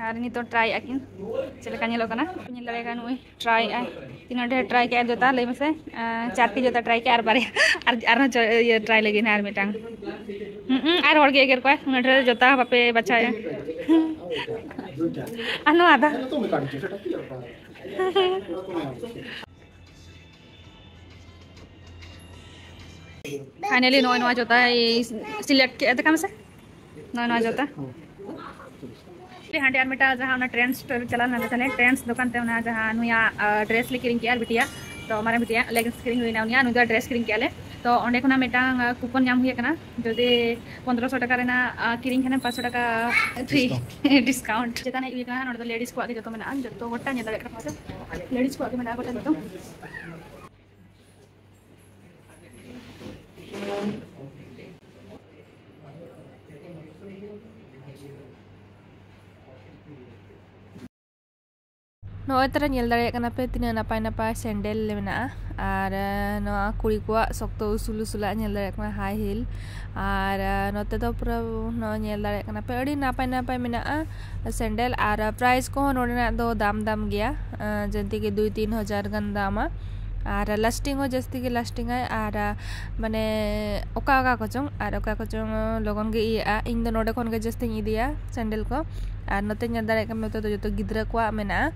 ᱟᱨ ᱱᱤᱛᱚᱜ ᱴᱨᱟᱭᱮᱫᱼᱟ ᱠᱤᱱ ᱪᱮᱫ ᱞᱮᱠᱟ ᱧᱮᱞᱚᱜ ᱠᱟᱱᱟ᱾ ᱧᱮᱞ ᱫᱟᱲᱮᱭᱟᱜ ᱠᱟᱱᱟ ᱱᱩᱭ ᱴᱨᱟᱭᱮᱫᱼᱟᱭ᱾ ᱛᱤᱱᱟᱹᱜ ᱰᱷᱮᱨ ᱴᱨᱟᱭ ᱠᱮᱫᱼᱟ ᱡᱚᱛᱟ, ᱞᱟᱹᱭ ᱢᱮᱥᱮ᱾ ᱟᱸ, ᱪᱟᱨᱴᱤ ᱡᱚᱛᱟ ᱴᱨᱟᱭ ᱠᱮᱫᱼᱟ ᱟᱨ ᱵᱟᱨᱭᱟ, ᱟᱨ ᱟᱨᱦᱚᱸ ᱪᱚ-, ᱤᱭᱟᱹ ᱴᱨᱟᱭ ᱞᱟᱹᱜᱤᱫ ᱦᱟᱸᱜ ᱟᱨ ᱢᱤᱫᱴᱟᱝ᱾ ᱦᱩᱸ, ᱟᱨ ᱦᱚᱲ ᱜᱮ ᱮᱜᱮᱨ ᱠᱚᱣᱟᱭ, ᱩᱱᱟᱹᱜ ᱰᱷᱮᱨ ᱡᱚᱛᱟ ᱵᱟᱯᱮ ᱵᱟᱪᱷᱟᱣᱮᱫᱼᱟ᱾ ᱟᱨ ᱱᱚᱣᱟ ᱫᱚ ᱯᱷᱟᱭᱱᱟᱞᱤ ᱱᱚᱜᱼᱚᱭ ᱱᱚᱣᱟ ᱡᱚᱛᱟᱭ ᱥᱤᱞᱮᱠᱴ ᱠᱮᱫᱼᱟ, ᱫᱮᱠᱷᱟ ᱢᱮᱥᱮ᱾ ᱱᱚᱜᱼᱚᱭ ᱱᱚᱣᱟ ᱡᱚᱛᱟ᱾ ᱦᱟᱸᱰᱮ ᱟᱨ ᱢᱤᱫᱴᱟᱝ ᱡᱟᱦᱟᱸ ᱚᱱᱟ ᱴᱨᱮᱱᱰᱥ ᱪᱟᱞᱟᱣ ᱞᱮᱱᱟ, ᱛᱟᱦᱞᱮ ᱴᱨᱮᱱᱰᱥ ᱫᱚᱠᱟᱱ ᱛᱮ ᱚᱱᱟ ᱡᱟᱦᱟᱸ ᱱᱩᱭᱟᱜ, ᱟ, ᱰᱨᱮᱥ ᱞᱮ ᱠᱤᱨᱤᱧ ᱠᱮᱜᱼᱟ ᱟᱨ ᱵᱤᱴᱤᱭᱟᱜ, ᱛᱚ ᱢᱟᱨᱟᱝ ᱵᱤᱴᱤᱭᱟᱜ ᱞᱮᱜᱤᱝᱥ ᱠᱤᱨᱤᱧ ᱦᱩᱭᱱᱟ, ᱩᱱᱤᱭᱟᱜ ᱱᱩᱭ ᱫᱚ ᱰᱨᱮᱥ ᱠᱤᱨᱤᱧ ᱠᱮᱜᱼᱟ ᱞᱮ᱾ ᱛᱚ ᱚᱸᱰᱮ ᱠᱷᱚᱱᱟᱜ ᱢᱤᱫᱴᱟᱝ, ᱟ, ᱠᱩᱯᱚᱱ ᱧᱟᱢ ᱦᱩᱭ ᱟᱠᱟᱱᱟ᱾ ᱡᱩᱫᱤ ᱯᱚᱱᱫᱽᱨᱚᱥᱚ ᱴᱟᱠᱟ ᱨᱮᱱᱟᱜ, ᱟ, ᱠᱤᱨᱤᱧ ᱠᱷᱟᱱᱮᱢ ᱯᱟᱸᱪᱥᱚ ᱴᱟᱠᱟ ᱯᱷᱨᱤ ᱰᱤᱥᱠᱟᱣᱩᱱᱴ᱾ ᱪᱮᱛᱟᱱ ᱦᱮᱡ ᱦᱩᱭ ᱟᱠᱟᱱᱟ᱾ ᱱᱚᱸᱰᱮ ᱫᱚ ᱞᱮᱰᱤᱥ ᱠᱚᱣᱟᱜ ᱜᱮ ᱡᱚᱛᱚ ᱢᱮᱱᱟᱜᱼᱟ, ᱡᱚᱛᱚ ᱜᱚᱴᱟ ᱧᱮᱞ ᱫᱟᱲᱮᱭᱟᱜ ᱠᱟᱱᱟ ᱯᱮ, ᱞᱮᱰᱤᱥ ᱠᱚᱣᱟᱜ ᱜᱮ ᱢᱮᱱᱟᱜᱼᱟ ᱜᱚᱴᱟ ᱡᱚᱛᱚ᱾ ᱱᱚᱜᱼᱚᱭ ᱛᱚᱨᱟ ᱧᱮᱞ ᱫᱟᱲᱮᱭᱟᱜ ᱠᱟᱱᱟ ᱯᱮ ᱛᱤᱱᱟᱹᱜ ᱱᱟᱯᱟᱭ ᱱᱟᱯᱟᱭ ᱥᱮᱱᱰᱮᱞ ᱢᱮᱱᱟᱜᱼᱟ᱾ ᱟᱨ, ᱟᱸ, ᱱᱚᱣᱟ ᱠᱩᱲᱤ ᱠᱚᱣᱟᱜ ᱥᱚᱠᱛᱚ ᱩᱥᱩᱞ ᱩᱥᱩᱞᱟᱜ ᱧᱮᱞ ᱫᱟᱲᱮᱭᱟᱜ ᱠᱟᱱᱟ, ᱦᱟᱭ ᱦᱤᱞ᱾ ᱟᱨ, ᱟᱸ, ᱱᱚᱛᱮ ᱫᱚ ᱯᱩᱨᱟᱹ ᱱᱚᱜᱼᱚᱭ ᱧᱮᱞ ᱫᱟᱲᱮᱭᱟᱜ ᱠᱟᱱᱟ ᱯᱮ ᱟᱹᱰᱤ ᱱᱟᱯᱟᱭ ᱱᱟᱯᱟᱭ ᱢᱮᱱᱟᱜᱼᱟ ᱥᱮᱱᱰᱮᱞ᱾ ᱟᱨ, ᱟᱸ, ᱯᱨᱟᱭᱤᱥ ᱠᱚᱦᱚᱸ ᱱᱚᱰᱮᱱᱟᱜ ᱫᱚ ᱫᱟᱢ ᱫᱟᱢ ᱜᱮᱭᱟ, ᱟᱸ, ᱡᱮᱱᱛᱮ ᱠᱤ ᱫᱩᱭ ᱛᱤᱱ ᱦᱟᱡᱟᱨ ᱜᱟᱱ ᱫᱟᱢᱟ᱾ ᱟᱨ ᱞᱟᱥᱴᱤᱝ ᱦᱚᱸ ᱡᱟᱹᱥᱛᱤ ᱜᱮ ᱞᱟᱥᱴᱤᱝ ᱟᱭ᱾ ᱟᱨ, ᱟᱸ, ᱢᱟᱱᱮ ᱚᱠᱟ ᱚᱠᱟ ᱠᱚᱪᱚᱝ, ᱟᱨ ᱚᱠᱟ ᱠᱚᱪᱚᱝ ᱞᱚᱜᱚᱱ ᱜᱮ ᱤᱭᱟᱹᱜᱼᱟ᱾ ᱤᱧ ᱫᱚ ᱱᱚᱰᱮ ᱠᱷᱚᱱ ᱜᱮ ᱡᱟᱹᱥᱛᱤᱧ ᱤᱫᱤᱭᱟ ᱥᱮᱱᱰᱮᱞ ᱠᱚ᱾ ᱟᱨ ᱱᱚᱛᱮ ᱧᱮᱞ ᱫᱟᱲᱮᱭᱟᱜ ᱠᱟᱱᱟ, ᱱᱚᱛᱮ ᱫᱚ ᱡᱚᱛᱚ ᱜᱤᱫᱽᱨᱟᱹ ᱠᱚᱣᱟᱜ ᱢᱮᱱᱟᱜᱼᱟ᱾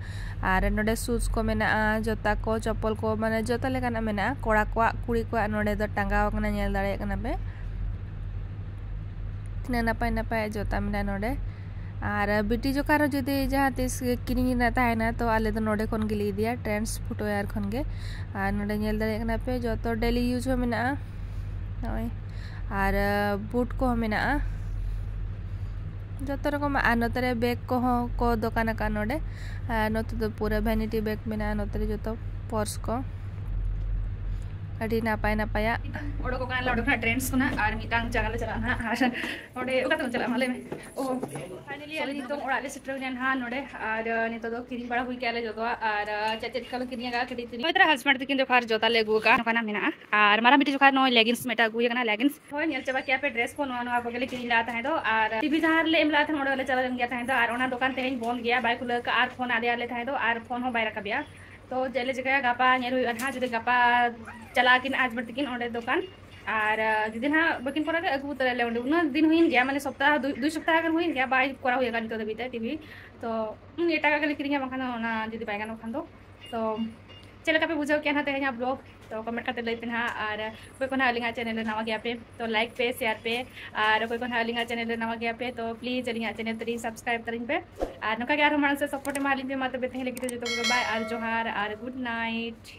ᱟᱨ ᱱᱚᱰᱮ ᱥᱩᱡᱽ ᱠᱚ ᱢᱮᱱᱟᱜᱼᱟ, ᱡᱚᱛᱟ ᱠᱚ, ᱪᱚᱯᱯᱚᱞ ᱠᱚ, ᱢᱟᱱᱮ ᱡᱚᱛᱚ ᱞᱮᱠᱟᱱᱟᱜ ᱢᱮᱱᱟᱜᱼᱟ᱾ ᱠᱚᱲᱟ ᱠᱚᱣᱟᱜ, ᱠᱩᱲᱤ ᱠᱚᱣᱟᱜ ᱱᱚᱰᱮ ᱫᱚ ᱴᱟᱸᱜᱟᱣ ᱟᱠᱟᱱᱟ, ᱧᱮᱞ ᱫᱟᱲᱮᱭᱟᱜ ᱠᱟᱱᱟ ᱯᱮ᱾ ᱛᱤᱱᱟᱹᱜ ᱱᱟᱯᱟᱭ ᱱᱟᱯᱟᱭ ᱡᱚᱛᱟ ᱢᱮᱱᱟᱜᱼᱟ ᱱᱚᱰᱮ᱾ ᱟᱨ ᱵᱤᱴᱤ ᱡᱚᱠᱷᱟ ᱨᱮ ᱡᱩᱫᱤ ᱡᱟᱦᱟᱸ ᱛᱤᱥ ᱠᱤᱨᱤᱧ ᱨᱮᱱᱟᱜ ᱛᱟᱦᱮᱱᱟ, ᱛᱚ ᱟᱞᱮ ᱫᱚ ᱱᱚᱰᱮ ᱠᱷᱚᱱ ᱜᱮᱞᱮ ᱤᱫᱤᱭᱟ, ᱴᱨᱮᱱᱰᱥ ᱯᱷᱩᱴᱣᱮᱭᱟᱨ ᱠᱷᱚᱱ ᱜᱮ᱾ ᱟᱨ ᱱᱚᱰᱮ ᱧᱮᱞ ᱫᱟᱲᱮᱭᱟᱜ ᱠᱟᱱᱟ ᱯᱮ, ᱡᱚᱛᱚ ᱰᱮᱞᱤ ᱤᱭᱩᱡᱽ ᱦᱚᱸ ᱢᱮᱱᱟᱜᱼᱟ᱾ ᱱᱚᱜᱼᱚᱭ, ᱟᱨ ᱵᱩᱴ ᱠᱚᱦᱚᱸ ᱢᱮᱱᱟᱜᱼᱟ᱾ ᱡᱚᱛᱚ ᱨᱚᱠᱚᱢᱟᱜ᱾ ᱟᱨ ᱱᱚᱛᱮ ᱨᱮ ᱵᱮᱜᱽ ᱠᱚᱦᱚᱸ ᱠᱚ ᱫᱚᱠᱟᱱ ᱟᱠᱟᱫ ᱱᱚᱰᱮ᱾ ᱟᱨ ᱱᱚᱛᱮ ᱫᱚ ᱯᱩᱨᱟᱹ ᱵᱷᱮᱱᱤᱴᱤ ᱵᱮᱜᱽ ᱢᱮᱱᱟᱜᱼᱟ, ᱱᱚᱛᱮ ᱨᱮ ᱡᱚᱛᱚ ᱯᱚᱨᱥ ᱠᱚ᱾ ᱟᱹᱰᱤ ᱱᱟᱯᱟᱭ ᱱᱟᱯᱟᱭᱟᱜ᱾ ᱚᱰᱚᱠᱚᱜ ᱠᱟᱱᱟᱞᱮ ᱚᱸᱰᱮ ᱠᱷᱚᱱᱟᱜ ᱴᱨᱮᱱᱰᱥ ᱠᱷᱚᱱᱟᱜ, ᱟᱨ ᱢᱤᱫᱴᱟᱝ ᱡᱟᱭᱜᱟ ᱞᱮ ᱪᱟᱞᱟᱜᱼᱟ ᱱᱟᱦᱟᱜ᱾ ᱟᱨ ᱚᱸᱰᱮ ᱚᱠᱟ ᱛᱮᱵᱚᱱ ᱪᱟᱞᱟᱜᱼᱟ, ᱢᱟ ᱞᱟᱹᱭ ᱢᱮ? ᱳ, finally ᱟᱞᱮ ᱱᱤᱛᱚᱜ ᱚᱲᱟᱜ ᱞᱮ ᱥᱮᱴᱮᱨ ᱮᱱᱟ ᱱᱟᱦᱟᱜ ᱱᱚᱰᱮ᱾ ᱟᱨ ᱱᱤᱛᱚᱜ ᱫᱚ ᱠᱤᱨᱤᱧ ᱵᱟᱲᱟ ᱦᱩᱭ ᱠᱮᱜᱼᱟ ᱞᱮ ᱡᱚᱛᱚᱣᱟᱜ᱾ ᱟᱨ ᱪᱮᱫ ᱪᱮᱫ ᱠᱚᱞᱮ ᱠᱤᱨᱤᱧ ᱟᱠᱟᱫᱼᱟ ᱠᱟᱹᱴᱤᱡ ᱛᱩᱞᱤ᱾ ᱱᱚᱜᱼᱚᱭ ᱛᱟᱨᱟ ᱦᱟᱡᱽᱵᱮᱱᱰ ᱛᱟᱹᱠᱤᱱ ᱡᱚᱠᱷᱟᱨ ᱡᱚᱛᱟ ᱞᱮ ᱟᱹᱜᱩ ᱟᱠᱟᱫᱼᱟ, ᱱᱚᱝᱠᱟᱱᱟᱜ ᱢᱮᱱᱟᱜᱼᱟ᱾ ᱟᱨ ᱢᱟᱨᱟᱝ ᱵᱤᱴᱤ ᱡᱚᱠᱷᱟᱨ ᱱᱚᱜᱼᱚᱭ ᱞᱮᱜᱤᱱᱥ ᱢᱤᱫᱴᱟᱝ ᱟᱹᱜᱩᱭ ᱟᱠᱟᱱᱟ, ᱞᱮᱜᱤᱱᱥ᱾ ᱦᱳᱭ, ᱧᱮᱞ ᱪᱟᱵᱟ ᱠᱮᱜᱼᱟ ᱯᱮ ᱰᱨᱮᱥ ᱠᱚ, ᱱᱚᱣᱟ ᱱᱚᱣᱟ ᱠᱚᱜᱮ ᱞᱮ ᱠᱤᱨᱤᱧ ᱞᱟᱜᱼᱟ ᱛᱟᱦᱮᱸ ᱫᱚ᱾ ᱟᱨ ᱴᱤᱵᱷᱤ ᱡᱟᱦᱟᱸ ᱨᱮᱞᱮ ᱮᱢ ᱞᱟᱜᱼᱟ ᱛᱟᱦᱮᱸ ᱫᱚ, ᱚᱸᱰᱮ ᱞᱮ ᱪᱟᱞᱟᱣ ᱞᱮᱱ ᱜᱮᱭᱟ ᱛᱟᱦᱮᱸ ᱫᱚ᱾ ᱟᱨ ᱚᱱᱟ ᱫᱚᱠᱟᱱ ᱛᱮᱦᱮᱧ ᱵᱚᱱᱫ ᱜᱮᱭᱟ, ᱵᱟᱭ ᱠᱷᱩᱞᱟᱹᱣ ᱠᱟᱜᱼᱟ᱾ ᱟᱨ ᱯᱷᱳᱱ ᱟᱫᱮᱭᱟᱞᱮ ᱛᱟᱦᱮᱸ ᱫᱚ, ᱟᱨ ᱯᱷᱳᱱ ᱦᱚᱸ ᱵᱟᱭ ᱨᱟᱠᱟᱵᱮᱜᱼᱟ᱾ ᱛᱚ ᱪᱮᱫ ᱞᱮ ᱪᱤᱠᱟᱹᱭᱟ, ᱜᱟᱯᱟ ᱧᱮᱞ ᱦᱩᱭᱩᱜᱼᱟ ᱱᱟᱦᱟᱜ, ᱡᱩᱫᱤ ᱜᱟᱯᱟ ᱪᱟᱞᱟᱜ ᱟᱹᱠᱤᱱ ᱟᱡ ᱵᱟᱹᱴᱤ ᱛᱟᱹᱠᱤᱱ ᱚᱸᱰᱮ ᱫᱚᱠᱟᱱ᱾ ᱟᱨ ᱟᱨ ᱡᱩᱫᱤ ᱱᱟᱦᱟᱜ ᱵᱟᱹᱠᱤᱱ ᱠᱚᱨᱟᱣ ᱠᱷᱟᱡ, ᱟᱹᱜᱩ ᱩᱛᱟᱹᱨᱟᱞᱮ ᱚᱸᱰᱮ᱾ ᱩᱱᱟᱹᱜ ᱫᱤᱱ ᱦᱩᱭᱮᱱ ᱜᱮᱭᱟ, ᱢᱟᱱᱮ ᱥᱚᱯᱛᱟᱦᱚ, ᱫᱩᱭ, ᱫᱩᱭ ᱥᱚᱯᱛᱟᱦᱚ ᱜᱟᱱ ᱦᱩᱭᱮᱱ ᱜᱮᱭᱟ, ᱵᱟᱭ ᱠᱚᱨᱟᱣ ᱦᱩᱭ ᱟᱠᱟᱱ ᱱᱤᱛᱚᱜ ᱫᱷᱟᱹᱵᱤᱡ ᱛᱮ ᱴᱤᱵᱷᱤ᱾ ᱛᱚ ᱩᱱᱤ ᱮᱴᱟᱜᱟᱜ ᱜᱮᱞᱮ ᱠᱤᱨᱤᱧᱟ, ᱵᱟᱝᱠᱷᱟᱱ ᱫᱚ ᱚᱱᱟ ᱡᱩᱫᱤ ᱵᱟᱭ ᱜᱟᱱᱚᱜ ᱠᱷᱟᱱ ᱫᱚ᱾ ᱛᱚ ᱪᱮᱫ ᱞᱮᱠᱟ ᱯᱮ ᱵᱩᱡᱷᱟᱹᱣ ᱠᱮᱜᱼᱟ ᱱᱟᱦᱟᱜ ᱛᱮᱦᱮᱧᱟᱜ ᱵᱞᱚᱜ? ᱛᱚ ᱠᱚᱢᱮᱱᱴ ᱠᱟᱛᱮ ᱞᱟᱹᱭ ᱯᱮ ᱱᱟᱦᱟᱜ᱾ ᱟᱨ ᱚᱠᱚᱭ ᱠᱚ ᱱᱟᱦᱟᱜ ᱟᱹᱞᱤᱧᱟᱜ ᱪᱮᱱᱮᱞ ᱨᱮ ᱱᱟᱣᱟ ᱜᱮᱭᱟ ᱯᱮ, ᱛᱚ ᱞᱟᱭᱤᱠ ᱯᱮ, ᱥᱮᱭᱟᱨ ᱯᱮ᱾ ᱟᱨ ᱚᱠᱚᱭ ᱠᱚ ᱱᱟᱦᱟᱜ ᱟᱹᱞᱤᱧᱟᱜ ᱪᱮᱱᱮᱞ ᱨᱮ ᱱᱟᱣᱟ ᱜᱮᱭᱟ ᱯᱮ, ᱛᱚ ᱯᱞᱤᱡᱽ ᱟᱹᱞᱤᱧᱟᱜ ᱪᱮᱱᱮᱞ ᱛᱟᱹᱞᱤᱧ ᱥᱟᱵᱥᱠᱨᱟᱭᱤᱵ ᱛᱟᱹᱞᱤᱧ ᱯᱮ᱾ ᱟᱨ ᱱᱚᱝᱠᱟ ᱜᱮ ᱟᱨᱦᱚᱸ ᱢᱟᱲᱟᱝ ᱥᱮᱫ ᱥᱟᱯᱳᱨᱴ ᱮᱢᱟ ᱞᱤᱧ ᱯᱮ᱾ ᱢᱟ ᱛᱚᱵᱮ ᱛᱮᱦᱮᱧ ᱞᱟᱹᱜᱤᱫ ᱫᱚ ᱡᱚᱛᱚ ᱠᱚᱜᱮ ᱵᱟᱭ ᱟᱨ ᱡᱚᱦᱟᱨ ᱟᱨ ᱜᱩᱰ ᱱᱟᱭᱤᱴ᱾